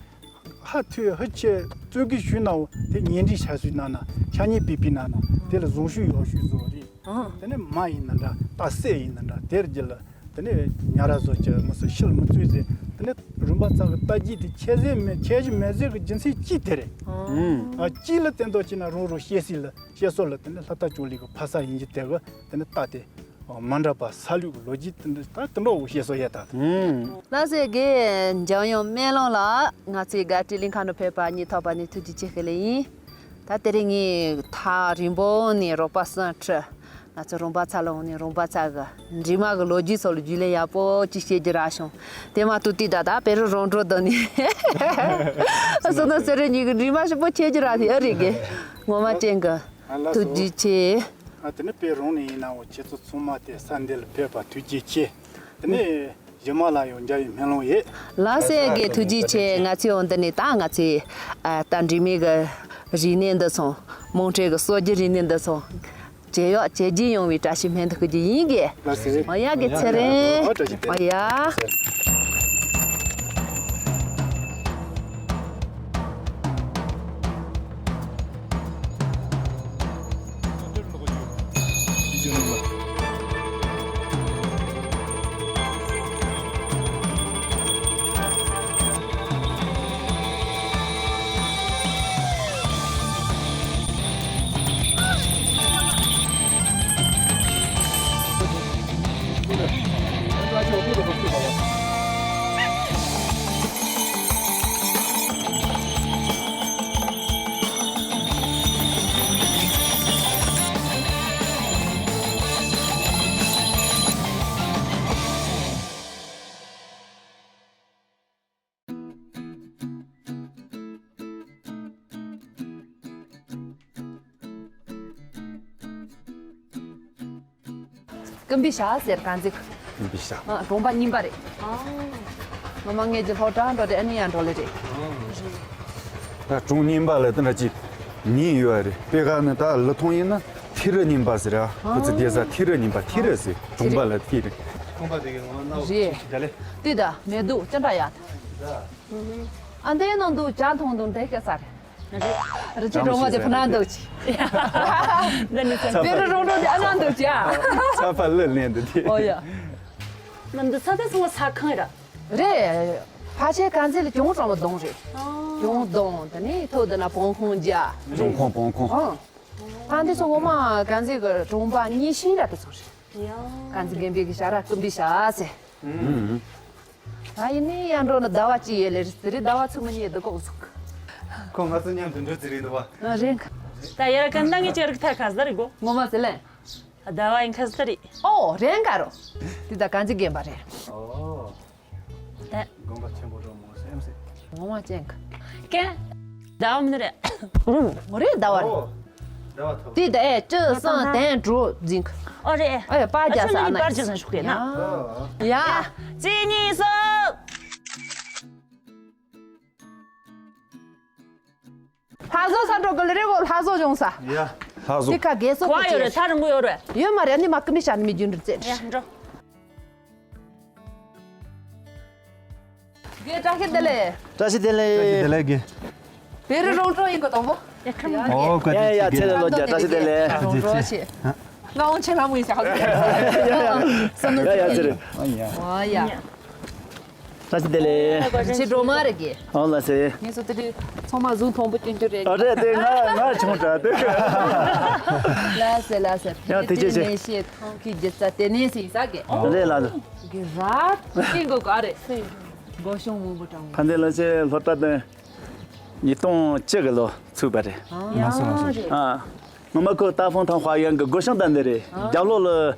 ཧ་ཐོས་ཧུ་ཆེ་བཙོན་གི་ཞུས་ནའོ་དེ་ཉེ་འདྲིས་ཆ་ཞུས་ན་ན་ཆ་ཉེ་པི་པི་ན་ན་དེ་ལ་བཟང་ཤོས་ཡག་ཤོས་བཟོ་རེད། ཨང་། དེ་ནས་མ་ཡིན་ན་འདྲ་རྟ་སེ་ཡིན་ན་འདྲ་དེར་རྒྱུ་ལ་དེ་ནས་ཉ་ར་བཟོ་ཅི་མི་སུ་ཕྱི་ལ་མི་བཙོན་ཟེར། དེ་ནས་རིམ་པ་ཚ་གི་རྟ་རྒྱུད་དེ་ཁྱད་ཟེར་མེད་ཁྱད་གཞི་མེད་ཟེར་གི་རྒྱུ་མཚན་གཅིག་དེ་རེད། ཨང་། ཨ་གཅིག་ལ་བརྟེན་དོ་ཅི་ན་རང་རང་བཤད་སྲིད་ལ་བཤད་སྲོལ་ལ་དེ་ནས་ལྷ་རྟ་ཅོ་ལི་གི་ཕ་ས་ཡིན་གྱི་དེ་གི་དེ་ནས་རྟ་དེ། མ་འདྲ་བ་ས་ལུག་ལོ་རྒྱུས་དེ་འདྲ་ད་དེ་འདྲ་བོ་བཤད་སྲོལ་ཡོད་ད། ལགས་སེ་རྒན་འཇམ་དབྱངས་སྨན་ལམ་ལགས། ང་ཚོའི་དགའ་སྤྲོའི་གླིང་ཁ་ནང་ཕེབས་པ་སྙིང་ཐག་པ་ནས་ཐུགས་རྗེ་ཆེ་ཞུ་ལེ་ཡིན། ད་དེ་རིང་ངས་ཐག་རིང་པོ་ནས་རོགས་པ་གསུམ་ཁྲིད། ང་ཚོ་རོང་པ་ཚ་ལ་འོང་ནས་རོང་པ་ཚ་གི་འབྲི་མ་གི་ལོ་རྒྱུས་སོགས་ལ་རྒྱུས་ལོན་ཡག་པོ་ཅིག་བཤད་རྒྱུ་རག་བྱུང་། དེ་མ་གཏོགས་དུས་ད་ལྟ་བེ་རི་རོང་འབྲོག་བསྡད་ནས་བསོད་ནམས་ཚེ་རིང་གཉིས་ཀྱི་འབྲི་མ་ཞིབ་པོ་བྱེད་རྒྱུ་རག་དེ་ཨ་རེད་རྒན། ངོ་མ་ཅན་གི་ཐུགས་རྗེ་ཆེ། ཨ་དེ་ནས་བེ་རི་རོང་ནས་ཡིན་ནའང་ཁྱེད་ཚོ་ཚང་མ་དེ་ས་འདི་ལ་ཕེབས་པ་ཐུགས་རྗེ་ཆེ། དེ་ནས་གཞི་མ་ལ་ཡང་འཇམ་དབྱངས་སྨན་ལམ་ཡོད། ལགས་སེ་རྒན་ཐུགས་རྗེ་ཆེ། ང་ཚོས་འོང་འདི་ནས་ད་ང་ཚོས་ཨ་རྟ་འབྲི་མའི་གི་རིག་གནས་འདི་ཚོ་མོང་ཁྲེ་གི་སྲོལ་རྒྱུན་རིག་གནས་འདི་ཚོ་བྱེད་ཡག་བྱེད་རྒྱུ་ཡོང་བའི་བཀྲ་ཤིས་སྨོན་འདུན་ཞུ་རྒྱུ་ཡིན་གི། ལགས་སེ། འོ་ཡ་གི་ཚེ་རིང་། འོ་བཀྲ་ཤིས་བདེ་ལེགས། འོ་ཡ། ཀུམ་བི་ཤ་ཟེར་གང་ཟིག་ཀུམ་བི་ཤ། ཨ། གྲོང་པ་རྙིང་པ་རེད། ཨ། ངོ་མ་ངེད་ཀྱི་སློབ་གྲྭ་འགྲོ་དེ་ཨ་ནི་ཡང་འགྲོ་ལེ་རེད། ད་གྲོང་རྙིང་པ་ལ་དེ་འདྲ་ཅིག་མིང་ཡོད་རེད། དཔེ་ཁ་ནི་ད་ལི་ཐོང་ཡིན་ན་ཐི་རི་རྙིང་པ་ཟེར་ཨ། ཁོ་ཚོ་བསྡད་ས་ཐི་རི་རྙིང་པ་ཐི་རི་ཟེར། གྲོང་པ་ལ་ཐི་རི། ཁོང་པ་དེ་གི་ངོ་མ་རེད། ཅི་ད་ལེ། དེ་ད་མེ་དུག་ཅི་འདྲ་ཡ་ད། ཨ་འདའི་ནང་དུ་ཇ་འཐུང་དུ་འདྲེ་སྐད་ས་རེད། རི་ཆུ་གྲོང་པ་དེ་ཕུ་ན་འདུག་ཅི། འདི་ནི་ཚ་བ་བེ་རི་རོང་འགྲོ་དེ་ཨ་ན་འདུག་ཅི་ཨ། ཚ་བ་ལི་ལེན་འདུག་དེ། ཨོ་ཡ། ནམ་འདི་ཚ་དེ་སོང་བ་ས་ཁང་ར། རེད། ཕ་ཆེ་གང་ཚེ་ལ་གྱོང་གྲོང་པ་གདོང་རེད། གྱོང་གདོང་དེ་ནི་ཐོག་དེ་ན་བོང་ཁོང་རྒྱ། བོང་ཁོང་བོང་ཁོང་། ཨང་། ཕ་འདི་སོང་ངོ་མ་གང་ཚེ་གི་གྲོང་པ་གཉིས་ཤིང་ར་དེ་སོང་རེད། གང་ཚེ་རྒན་པའི་གི་ཞྭ་ར་ཀུམ་པའི་ཞྭ་ཟེར། ཨང་། ད་ཡིན་ནི་ཡར་འགྲོ་ན་ཟླ་བ་གཅིག་ཡོད་ལེ་རེད་ཟེར་རེད། ཟླ་བ་ཚང་མ་ཉལ་འདུག་གོ་ཟུག་ཁོ་ང་ཚོ་མཉམ་དུ་འགྲོ་ཙི་རེད་འདུག་བ། ཨ་རེད། ད་ཡར་ག་ནང་གི་ཅར་གི་ཐ་ཁ་ཟ་རེད་གོ། ངོ་མ་ཟེར་ལེན། ཟླ་བ་ཡིན་ཁ་ཟ་རེད། ཨོ་རེད་ག་རོ། དེ་ད་གང་ཅི་རྒན་པ་རེད། ཨོ། ད། དགོངས་པ་ཆེན་པོ་རོ་མོ་སེམས་སེ། ངོ་མ་ཅན་ག་ཀན། ཟླ་བ་མིན་རེད། ངོ་རེད་ཟླ་བ་རེད། ཨོ། དེ་ད་ཨེ་བཅུ་གསུམ་དན་དྲུག་འཛིན་གི། ཨོ་རེད། ཨེ་པ་རྒྱ་ས་ཨ་ན་པར་རྒྱག་ན་ཤུགས་ཡོད་ན། ཡ། གཅིག་གཉིས་གསུམ། ལྷ་བཟོ་ས་འགྲོ་གི་ལ་རེ་བོ་ལྷ་བཟོ་བྱུང་ས། ཡ། ལྷ་བཟོ། དེ་ཁ་རྒས་སོ་གོ་ཡོད་རེད། ཐག་རིང་པོ་ཡོད་རེད། ཡོད་མ་རེད། ནི་མ་ཀི་མི་ཤ་ནི་མི་རྒྱུན་འགྲུབ་ཙེ། ཡ་འགྲོ། རྒན་བཀྲ་ཤིས་བདེ་ལེགས། བཀྲ་ཤིས་བདེ་ལེགས། བཀྲ་ཤིས་བདེ་ལེགས་རྒན། བེ་རི་རོང་འབྲོག་ཡིན་གོ་དང་པོ། ཡ་ཁམ། ཨོ་ཀ་ཡ་ཡ་ཚེ་ལོ་རྒྱ་བཀྲ་ཤིས་བདེ་ལེགས། རོང་འབྲོག་ཆེ། ང་འོང་ཆེ་ལྷ་མོ་ཡིན་ས་ཧ་གོ། ཡ་ཡ་ཚེ་རིང་། ཨོ་ཡ། བཀྲ་ཤིས་བདེ་ལེགས། ཆེ་འགྲོ་མ་རེད་གི། ཨོ་ལ་སེ། ངས་སོ་དེ་རིང་ཚང་མ་གཟུགས་མཐོན་པོ་སྐྱོན་རྒྱུ་རེད། ཨ་རེད་དེ་ང་ང་ཆུང་དྲགས་དེ། ལ་སེ་ལ་སེ། ཡ་དེ་ཆེ་ཆེ། ནས་ཤེས་ཐང་གི་རྒྱུ་རྩ་དེ་ནས་སེ་ཡིན་ས་གི། རེད་ལ། གི་ར། ཀིང་གོ་ག་རེད། སྒོ་གཤོང་མང་པོ་དྲང་། ཕ་འདི་ལ་ཆེ་ལྷོ་བྲག་དེ། ཉིས་སྟོང་བཅུ་གི་ལོ་ཚུགས་པ་རེད། ཨ་སོ་ཨ་སོ། ཨ། ངོ་མ་ཁོ་ཏཱ་ཧྥང་ཐང་ཧྭ་ཡན་གི་སྒོ་བཤམས་དང་འདི་རེད། རྒྱབ་ལོགས་ལ་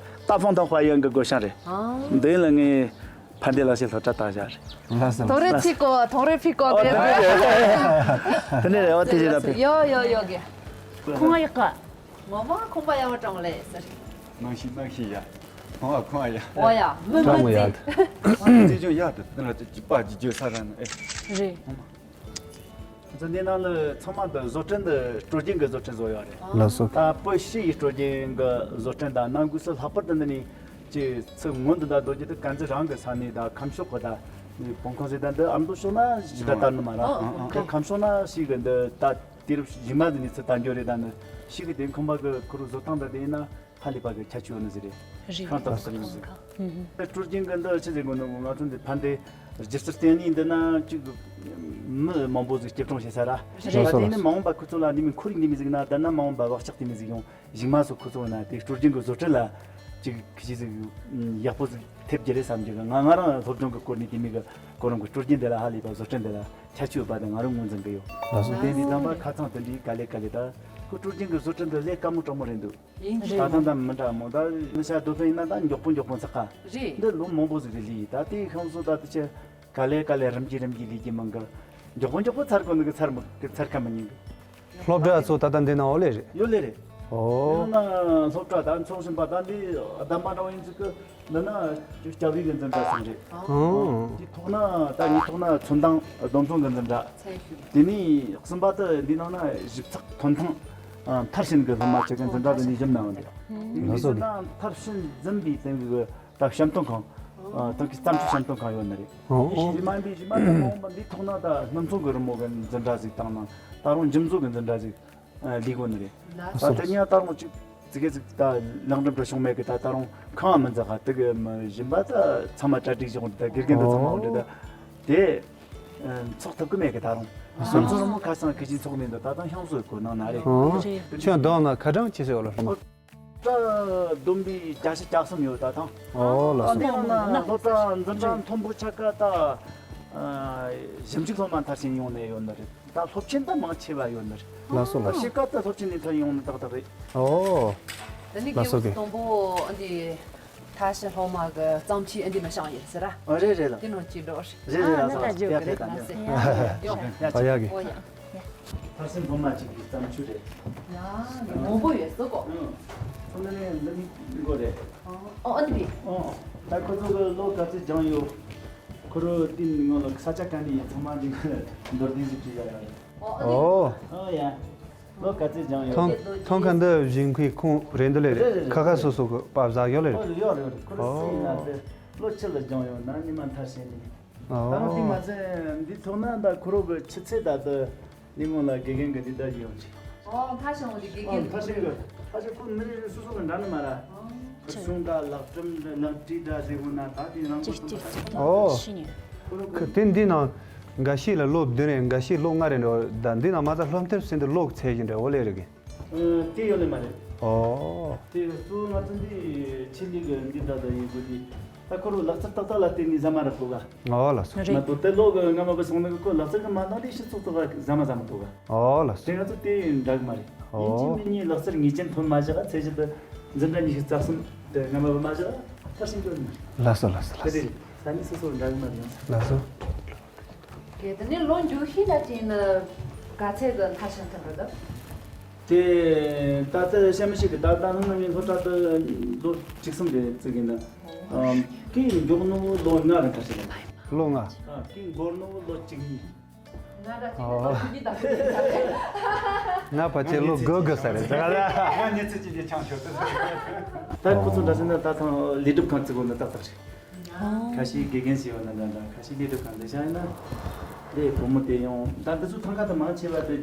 ཏཱ་ཧྥང་ཐང་ཧྭ་ཡན་གི་སྒོ་བཤམས་རེད། འདི་ལ་ངས་ཕ་འདི་ལ་ཞེ་ལྷོ་བྲག་བཏང་བཞག་རེད། ཐོང་རེ་ཚིག་གོ་ཐོང་རེ་ཕི་གོ། ཨོ་དེ་འདྲ་རེད། དེ་འདྲ་རེད། ཨོ་དེ་ཞེ་ལ་ཕི། ཡོ་ཡོ་ཡོ་གི། ཁོང་ཡག་ག་ངོ་མ་ཁོང་པ་ཡག་པ་དྲང་ལེ་ཟེར། ནང་ཤི་ནང་ཤི་ཡ། ཁོང་ཨ་ཁོང་ཨ་ཡ། ཨོ་ཡ་མི་མི་ཙི། ཅི་ཅུང་ཡག་ཏུ་དེ་ལ་ཅི་པ་ཅི་བརྗོད་ས་ར་ན་ཨེ། རེད། ང་ཚོ་འདི་ནང་ལ་ཚང་མ་འདི་བཟོ་སྐྲུན་འདི་སྲོལ་རྒྱུན་གྱི་བཟོ་སྐྲུན་བཟོ་ཡོད་རེད། ལགས་སོ། ད་བོད་ཕྱི་ཡི་སྲོལ་རྒྱུན་གྱི་བཟོ་སྐྲུན་དང་ནང་སྒོས་སུ་ལྷག་པར་དུ་འདི་ནི་ ཅེས་ཚུར་སྔོན་དུ་ད་རྡོ་རྗེ་དུ་ཀན་ཛི་རང་གི་ས་ནས་ད་ཁམས་ཕྱོགས་གི་ད་ནི་བོང་ཁང་ཟེར་ད་འདི་ཨ་མདོ་ཕྱོགས་ན་ཞིག་ད་ལྟར་ནི་མ་ར་ཨ་ཨ་ཨ་ཁམས་ཕྱོགས་ན་ཞིག་གི་འདི་ད་དུས་རབས་བཞི་མ་ཟིན་ནས་ཚུར་ད་འགྱོ་རེད། ད་ནི་ཞིག་གི་དེ་ཁང་པ་གི་ཁུ་རུ་བཟོ་སྟངས་ད་དེ་ཡིན་ན་ཧ་ལས་པ་གི་ཁྱད་ཆོས་ནི་ཟེར་རེད། རེད། ཁང་དང་སོ་ཡིན་ཟེར། ཨ་སྲོལ་རྒྱུན་གི་འདི་ཆི་ཟེར་དགོས་ནི་ང་ཚོ་འདི་ཕན་བདེ་སྒྱུ་རྩལ་བརྟེན་ནས་འདི་ན་ཅིག་མི་མང་པོ་ཟིག་སྐྱིད་གྲོང་བྱེད་ས་ར། རེད། ད་དེ་ནི་མ་འོངས་པ་ཁུ་ཚོ་ལ་འདི་མི་ཁོར་ཡུག་འདི་མི་ཟིག་ན་ད་ན་མ་འོངས་པ་བག་ཆགས་འདི་མི་ཟིག་ཡོང་། གཞུག་མ་སོགས་ཁོ་ཚོ་ན་དེ་སྲོལ་རྒྱུན་གྱི་བཟོ་སྐྲུན་ལ་ཅིག་ཁི་ཅི་ཟིག་ཡག་པོ་ཟིག་ཐེབས་རྒྱུ་རེད་བསམ་རྒྱུ་གི། ང་ང་རང་སློབ་སྦྱོང་གི་སྐོར་ནས་དེ་མིག་གི་ཁོ་རང་གི་སྲོལ་རྒྱུན་དེ་ལ་ཧ་ལས་པ་བཟོ་སྐྲུན་དེ་ལ་ཁྱད་ཆོས་ཡོད་པ་དེ་ང་རང་ངོས་འཛིན་གི་ཡོད། ལགས་སོ། དེ་འདི་དམ་པ་ཁ་ཚང་དེ་འདྲའི་ག་ལེ་ག་ལེ་ད་ཁོ་སྲོལ་རྒྱུན་གི་བཟོ་སྐྲུན་དེ་ལས་དཀའ་མོ་དྲང་མོ་རེད་འདུག་ཡིན་ད་རེད། ཐང་ད་མི་འདྲ་མོ་ད་ནི་ཤ་རྡོ་ཕན་ཡིན་ན་ད་མགྱོགས་པོ་མགྱོགས་པོ་འཚག་ག་རེད། འདི་ལོ་མང་པོ་ཟིག་རེད་ལི་ད་དེའི་ཤང་སོ་ད་དེ་ཆེ་ག་ལེ་ག་ལེ་རིམ་གྱིས་རིམ་གྱིས་ལས་ཀྱི་མང་གི། མགྱོགས་པོ་མགྱོགས་པོ་ཚར་གོ་ནི་གི་ཚར་མི་གི་ཚར་ཁ་མི་ཉན་གི། སློབ་གྲྭ་ཚོ་ད་ལྟ་འདི་ན་འོ་ལེ་རེད། ཡོད་ལེ་རེད། ཨོ། ཡང་ན་སློབ་གྲྭ་ད་འཚོགས་བཞིན་པ་ད་འདི་གདམས་པ་འདྲ་བ་ཡིན་ཚུལ་གི་འདི་ན་སྐྱབས་རིག་གི་འཛིན་གྲྭ་ཟིན་རེད། ཨོ། འདི་ཐོག་ན་ད་ངའི་ཐོག་ན་ཚོན་མདངས་རྡོ་མཚོན་གི་འཛིན་གྲྭ། དེ་ནས་གསུམ་པ་དུ་འདི་ནང་ན་ཞིབ་ཚགས་ཐོན་ཐང་མཐར་ཕྱིན་གི་སློབ་མ་ཆེ་གི་འཛིན་གྲྭ་དུ་ནས་བཞིན་ནའང་འདི་ལ་སོགས་ཀྱི་མཐར་ཕྱིན་འཛིན་པའི་སྟེང་གི་ད་བཤམས་སྟོན་ཁང་། ཨ། ཏང་གི་བརྩམས་ཆོས་བཤམས་སྟོན་ཁང་ཡོད་ནི་རེད། ཨོ་ཨོ། རྗེས་མ་འདི་རྗེས་མ་འདི་མ་འོངས་པ་འདི་ཐོག་ན་ད་སྣུམ་ཚོང་གི་རི་མོ་གི་འཛིན་གྲྭ་ཟིག་བཏང་ན་ད་རུང་འཇིམ་བཟོ་གི་འཛིན་གྲྭ་ཟིག་ཨ། ལས་དགོས་ནི་རེད། ད་དེ་ཉིད་ད་རུང་ཅིག་ཙི་གེ་ཟིག་ད་ལེགས་འགྲུབ་འགྲོ་བྱུང་མེད་གི་ད་ད་རུང་ཁང་མི་འཛག་ག་དེ་གི་མི་བཞིན་པ་ད་ཚང་མ་གྲ་སྒྲིག་བྱུང་དེ་དགེ་རྒན་དུ་ཚང་མ་འོང་དེ་ད་དེ་ཚོགས་ཐུབ་གི་མེད་གི་ད་རུང་སྣུམ་ཚོང་རི་མོ་ཁ་སང་གི་ཅིག་ཚོགས་ནས་འདི་ད་ད་ཤང་བཟོ་གི་ནང་ན་རེད། ཨོ། ཁྱོད་འདང་ན་ཁ་གྲངས་ཅི་ཟེར་བ་ལ་སློབ་མ། སློབ་གྲྭ་བསྡོམས་པས་བརྒྱ་ཆ་གྱ་གསུམ་ཡོད་ད་ཐང་། ཨོ་ལགས་སོ། འདི་ནང་ན་སློབ་གྲྭ་འཛིན་གྲྭ་མཐོན་པོ་ཆ་ག་ད་ཞིབ་འཇུག་སློབ་མ་མཐར་ཕྱིན་ཡོང་ནས་ཡོད་ནི་རེད། ད་སློབ་ཆེན་ད་མང་ཆེ་བ་ཡོད་ནི་རེད། ལགས་སོ་ལགས་སོ། ཕྱེད་ཀ་ད་སློབ་ཆེན་ནས་མཐར་ཡོང་ནི་ཏག་ཏག་རེད། ཨོ། ད་ནི་ལགས་སོ་དགེ། དང་པོ་འདི་མཐར་ཕྱིན་སློབ་མ་གི་བརྩམས་ཆོས་འདི་ནང་བཞག་ཡོད་ཟེར་ར། ཨ་རེད་རེད་ལགས། འདི་ནང་ཅིག་འགྲོ་རེད། རེད་རེད་ལགས་སོ། ཡ་ཡ་ཡ། ཨ་ཡ་གི། ཨོ་ཡ། མཐར་ཕྱིན་སློབ་མ་གཅིག་གི་བརྩམས་ཆོས་རེད། ཡ་མང་པོ་ཡོད་སོ་གོ། ཨང་། ཁོ་ན་ནས་འདི་ནི་མགོ་རེད། ཨོ་ཨ་ནི་བི། ཨོ། ད་ཁོ་ཚོ་གི་ལོ་ག་ཚོད་སྦྱངས་ཡོད། ཁོ་རོ་དེའི་ངོ་ལ་ས་ཆ་ག་ནས་ཡིན་ཚང་མ་འདི་མདོར་བསྡུས་ཟིག་བྲིས་ཡ་ཡ་རེད། ཨོ་ཨ་ནི་བི། ཨོ། ཨོ་ཡ། ལོ་ག་ཚོད་སྦྱངས་ཡོད། ཐང་ཐང་ཁ་འདི་བཞིན་ཁུའི་ཁོང་རེད་འདི་ལས་རེད། རེད་རེད་ཁ་ཁ་རེད། སོ་སོ་གི་པ་བཟའ་ཡོད་ལས་ཨོ་རེད། ཡོད་རེད་ཡོད་རེད། ཁོ་རོ་སི་ཡིན་ན་དེ་ལོ་ཕྱི་ལ་སྦྱངས་ཡོད་ན་ཉི་མ་མཐར་ཕྱིན་ནས། ད་རུང་དེ་མ་ཨོ། ཟད་འདི་ཐོག་ན་ད་ཁོ་རོ་གི་ཆུ་ཚད་ད་དུ་ལས་ངོ་ལ་དགེ་རྒན་གི་འདི་ད་ཡོང་ཆེ། ཨོ་ཁ་ཤང་འོ་འདི་དགེ་རྒན་ཐ་ཤིང་གི་ཐ་ཤིང་ཁོ་མི་རེ་རེ་སོ་སོ་གི་འདྲ་ནི་མ་ར། ཁུ་སུང་འདྲ་ལག་ཁྲིམས་འདྲ་ལག་བྲིས་འདྲ་ཟེར་དགོས་ན་ད་དེ་རང་གི་ཐོག་ད། ཨོ། ཁོ་རོ་གི་དེ་འདི་ནང་འགའ་ཤས་ལ་ལོ་བདུན་རེ་འགའ་ཤས་ལོ་ལྔ་རེ་འགྲོ་ད་འདི་ནང་མ་ཚད་སློབ་མཐར་ཕྱིན་ཏེ་ལོ་གི་ཚད་ཀྱི་འདྲ་འོ་ལེ་རེ་གི། ཨ། དེ་ཡོད་ནི་མ་རེད། ཨོ། དེ་གཙོ་བོ་ང་ཚོ་འདི་ཆེད་ལས་ཀྱི་འདི་ད་ད་ཡིན་དགོས་དེ། ད་ཁོ་རང་ལག་རྩལ་ཏག་ཏག་ལ་བརྟེན་ནས་ཟ་མ་རག་གོ་ག་ཨོ་ལགས་སོ། རེད། མ་གཏོགས་དེ་ལོ་གི་སྔ་མ་བུད་སོང་ནི་གི་ཁོ་ལག་རྩལ་གི་མ་འདང་དེ་སྤྱི་ཚོགས་ཐོག་ག་ཟ་མ་ཟ་མ་ཐུབ་ག་ཨོ་ལགས་སོ། དེ་ང་ཚོ་དེ་འདྲ་གི་མ་རེད། ཨོ། ཡིན་གཅིག་མིན་གཉིས་ལག་རྩལ་ངེས་ཅན་ཐོན་མ་བཞག་ཚད་གཞི་དུ་འཛིན་གྲྭ་ཉི་ཤུ་རྩ་གསུམ་དེ་སྔ་མ་བུད་མ་བཞག་མཐར་ཕྱིན་གྱི་ཡོད་ནི་མ་རེད། ལགས་སོ་ལགས་སོ་ལགས་སོ། དེ་རེད། ས་གནས་སོ་སོ་འདྲ་གི་མ་རེད། ལགས་སོ། དེ་དེ་ནས་ལོ་མཇུག་ཤིང་ལ་ཅིག་ནི་ག་ཚད་ཀྱི་མཐར་ཕྱིན་ཐུབ་རེད་དམ། དེ་ད་ལྟ་བཤད་མི་ཤེས་གི། ད་ལྟ་སྔོན་མའི་སློབ་གྲྭ་དུ་ལོ་བཅུ་གསུམ་རེ་བརྩི་གི་ནི། ཨམ། ཀི་མགྱོགས་ནོ་ལོ་ལྔ་རེ་མཐར་ཕྱིན་རེད། ལོ་ལྔ། ཨ། ཀི་འགོར་ནོ་ལོ་བཅུ་གཉིས། ང་ར་ཅིག་ནི་ལོ་བཅུ་གཉིས་དང་བཅུ་གཉིས་ད་རེད། ང་ཕལ་ཆེར་ལོ་དགུ་དགུ་ས་རེད་ཟེར་ག་ལ། ང་ཉི་ཚེ་གཅིག་གི་ཆང་ཤོར་ཏེ། ད་ཁོ་ཚོ་འདྲ་ཟེར་ན་ད་ཐང་ལས་སྒྲུབ་ཁང་བརྩི་དགོས་ནི་ཏག་ཏག་རེད། ཁ་ཤས་དགེ་རྒན་ཞིག་ཡོད་ན་འདྲ་འདྲ། ཁ་ཤས་ལས་སྒྲུབ་ཁང་འདི་བཞག་ཡིན་ན། ལས་བུ་མོ་དེ་ཡང་ད་འདི་ཚོ་ཐང་ཀ་དུ་མང་ཆེ་བ་དེ་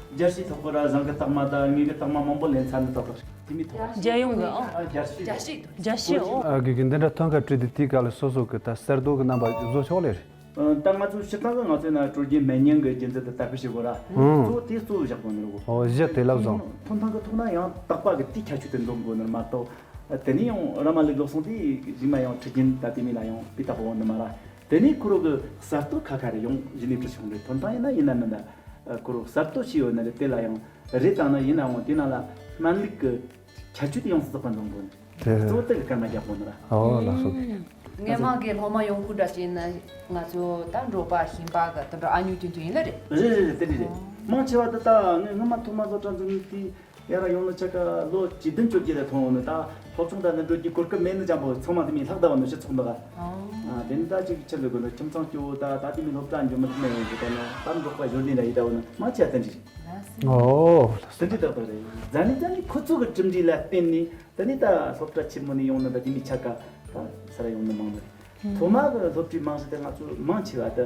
རྒྱལ་སྤྱིའི་ཐོག་གི་ར་བཟང་གི་རྟགས་མ་དང་ངེད་ཀྱི་རྟགས་མ་མང་པོ་ལེན་ཚར་ནི་ཏག་ཏག་རེད། དེ་མི་ཐོག་རྒྱལ་ཡོངས་ཀྱི་ཨང་། ཨ། རྒྱལ་སྤྱི། རྒྱལ་སྤྱི། རྒྱལ་སྤྱི་ཨང་། ཨ། དགེ་རྒན་འདི་འདྲ་ཐང་ཀ་བྲིས་ཏེ་དེའི་སྐབས་ལ་སོ་སོ་གི་ད་གསར་གཏོད་ཀྱི་རྣམ་པ་བཟོ་ཆོག་ལེ་རེད། ཨ། ད་ང་ཚོ་སྤྱིར་བཏང་གི་ང་ཚོའི་ནང་སྲོལ་རྒྱུན་མི་ཉན་གྱི་རྒྱུན་འཛིན་དུ་དར་སྤེལ་བྱེད་དགོས་ར། ཨང་། གཙོ་བོ་དེ་གཙོ་བོ་བཞག་དགོས་ནི་རེད་གོ། ཨོ། གཞི་དེ་ལབ་བཟང་། ཐོན་ཐང་གི་ཐོག་ན་ཡང་དག་པ་གི་དེའི་ཁྱད་ཆོས་དེ་འཛོམས་དགོས་ནི་མ་གཏོགས། དེ་ནས་ཡང་ར་མ་ལུག་ལོག་སོང་དུས་རྗེས་མ་ཡང་ཁྲི་རྒྱུན་ད་དེ་མིན་ལ་ཡང་དཔེ་ལྟ་བུ་འོང་ནི་མ་ར། དེ་ནས་ཁོ་རང་གི་གསར་གཏོད་ཁ་ཁ་རེ་ཡོང་གཞི་ནས་བྲིས་བྱུང་རེད། ཐོན་ཐང་ཡིན་ན་ཡིན་ན་མིན་ན། ཁོ་རང་གསར་གཏོད་བྱས་ཡོད་ནི་རེད། དེ་ལ་ཡང་རེད་དང་ན་ཡིན་ནའང་དེ་ནང་ལ་སྨན་ལུག་གི་ཁྱད་ཆོས་དེ་ཡོངས་སུ་རྫོགས་པ་འཛོམས་དགོས་ནི་རེད། དེ་གཙོ་བོ་དེ་གི་སྐར་མ་རྒྱག་དགོས་ནི་ར། ཨོ་ལགས་སོ། སྔས་མ་གི་སློབ་མ་ཡོང་ཁུལ་འདྲ་བྱས་ན་ང་ཚོ་ད་འབྲོག་པ་ཞིང་པ་གི་དེ་འདྲ་ཨ་ཉུ་ཏུན་ཏུན་ཡིན་ལ་རེད། རེད་རེད་རེད། དེ་འདྲ་རེད། ཨོ། མང་ཆེ་བ་དེ་ད་ངས་སྔོན་མ་ཐོག་མ་སློབ་གྲྭ་འཛུགས་ནས་དེ་ཡར་ཡོང་ནི་ཆ་ག་ལོ་བཅུ་བདུན་བཅོ་བརྒྱད་ལ་ཐོན་འོང་ནི། ད་སློབ་སྦྱོང་དང་ནི་འགྲོ་རྒྱུའི་གོ་སྐབས་མེད་ནི་ཅང་པོ་ཚང་མ་དེ་མིན་ལྷག་ད་བ་ནི་སྤྱི་ཚོགས་འདི་ག་ཨ། དེ་ནི་ད་ཅིག་ཆི་ཟེར་དགོས་ནི། ཁྱིམ་ཚང་སྐྱོ་བོ་ད་ད་དེ་མིན་སློབ་གྲྭ་འགྱོ་མི་ཐུབ་ནི་ཡོང་གི། ད་ནི་ད་འབྲོག་པ་གཞོན་ནུ་འདྲ་ཡིན་ད་བ་ནི་མང་ཆེ་བ་དེ་འདྲ་རེད། ཨོ། དེ་འདྲ་ད་ད་རེད། ཛ་ནི་ཛ་ནི་ཁོ་ཚོ་གི་གྲུབ་འབྲས་ལ་བརྟེན་ནས་དེ་ནི་ད་སློབ་གྲྭ་ཆེན་མོ་ནས་ཡོང་ནི་ད་དེ་མིན་ཆ་ག་ ད་སར་ཡོང་ནི་མང་ནི་རེད། སློབ་མ་གི་སློབ་གྲྭའི་རྨང་གཞི་དེ་ང་ཚོ་མང་ཆེ་བ་དེ་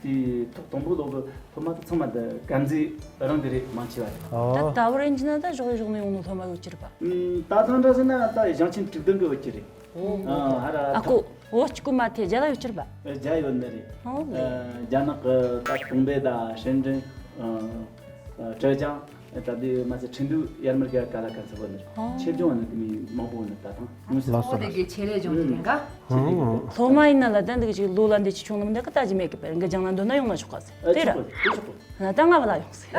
དེའི་ཐོག་དང་པོ་ལོག་གི་སློབ་མ་དེ་ཚང་མ་དེ་དཀར་མཛེས་རང་གི་རེད། མང་ཆེ་བ་རེད། ད་ཨོ། ད་བར་ཡིན་གྱི་ན་ད་ཕྱོགས་ཕྱོགས་ནས་ཡོང་ནི་སློབ་མ་ཡོད་ཀྱི་རེད་པ། ཨུམ། ད་ཐེངས་འདྲ་ཟེར་ན་ད་ཞིང་ཆེན་དྲུག་བདུན་གི་ཡོད་ཀྱི་རེད། ཨོ། ཨ། ཧ་ར་ཨ་ཐོག་ཀོ་བོད་གཅིག་པུ་མ་ཐེ་རྒྱ་ལ་ཡོད་ཀྱི་རེད་པ། རྒྱ་ཡོད་ནི་རེད། ཨོ། ཨ། རྒྱ་ནག་གི་ད་ཀྲུང་པེ་དང་ཧྲེན་ཀྲེན། ཨ། ཨ། ཀྲེ་ཅང་། ད་ལྟའི་མ་ཚད་ཁྲིན་ཏུའུ་ཡར་མར་ག་ག་ལ་ག་ཚོད་བོད་ནི་རེད། ཨོ། ཆེད་སྦྱོང་ནི་དེ་མི་མང་པོ་ནི་ད་ཐེངས་ཡོང་སྲིད། ལགས་སོ། ཨོ། དེ་གའི་ཆེད་ལས་སྦྱོང་དེ་རེད་ག། ཨོ། སློབ་མ་ཡིན་ན་ལ་ད་འདི་གི་ཅིག་ལོ་ལ་འདི་ཅི་བྱུང་ནམ་འདི་གི་ལྟ་ཅི་མེད་གི་པར་འགའ་སྦྱང་ན་འདོད་ན་ཡོང་ན་ཆོག་ག་ཟེར། ཨ། དེ་ར། ཆོག་གི། དེ་ཆོག་གི། ང་ད་ང་བ་ལ་ཡོང་ཟེར།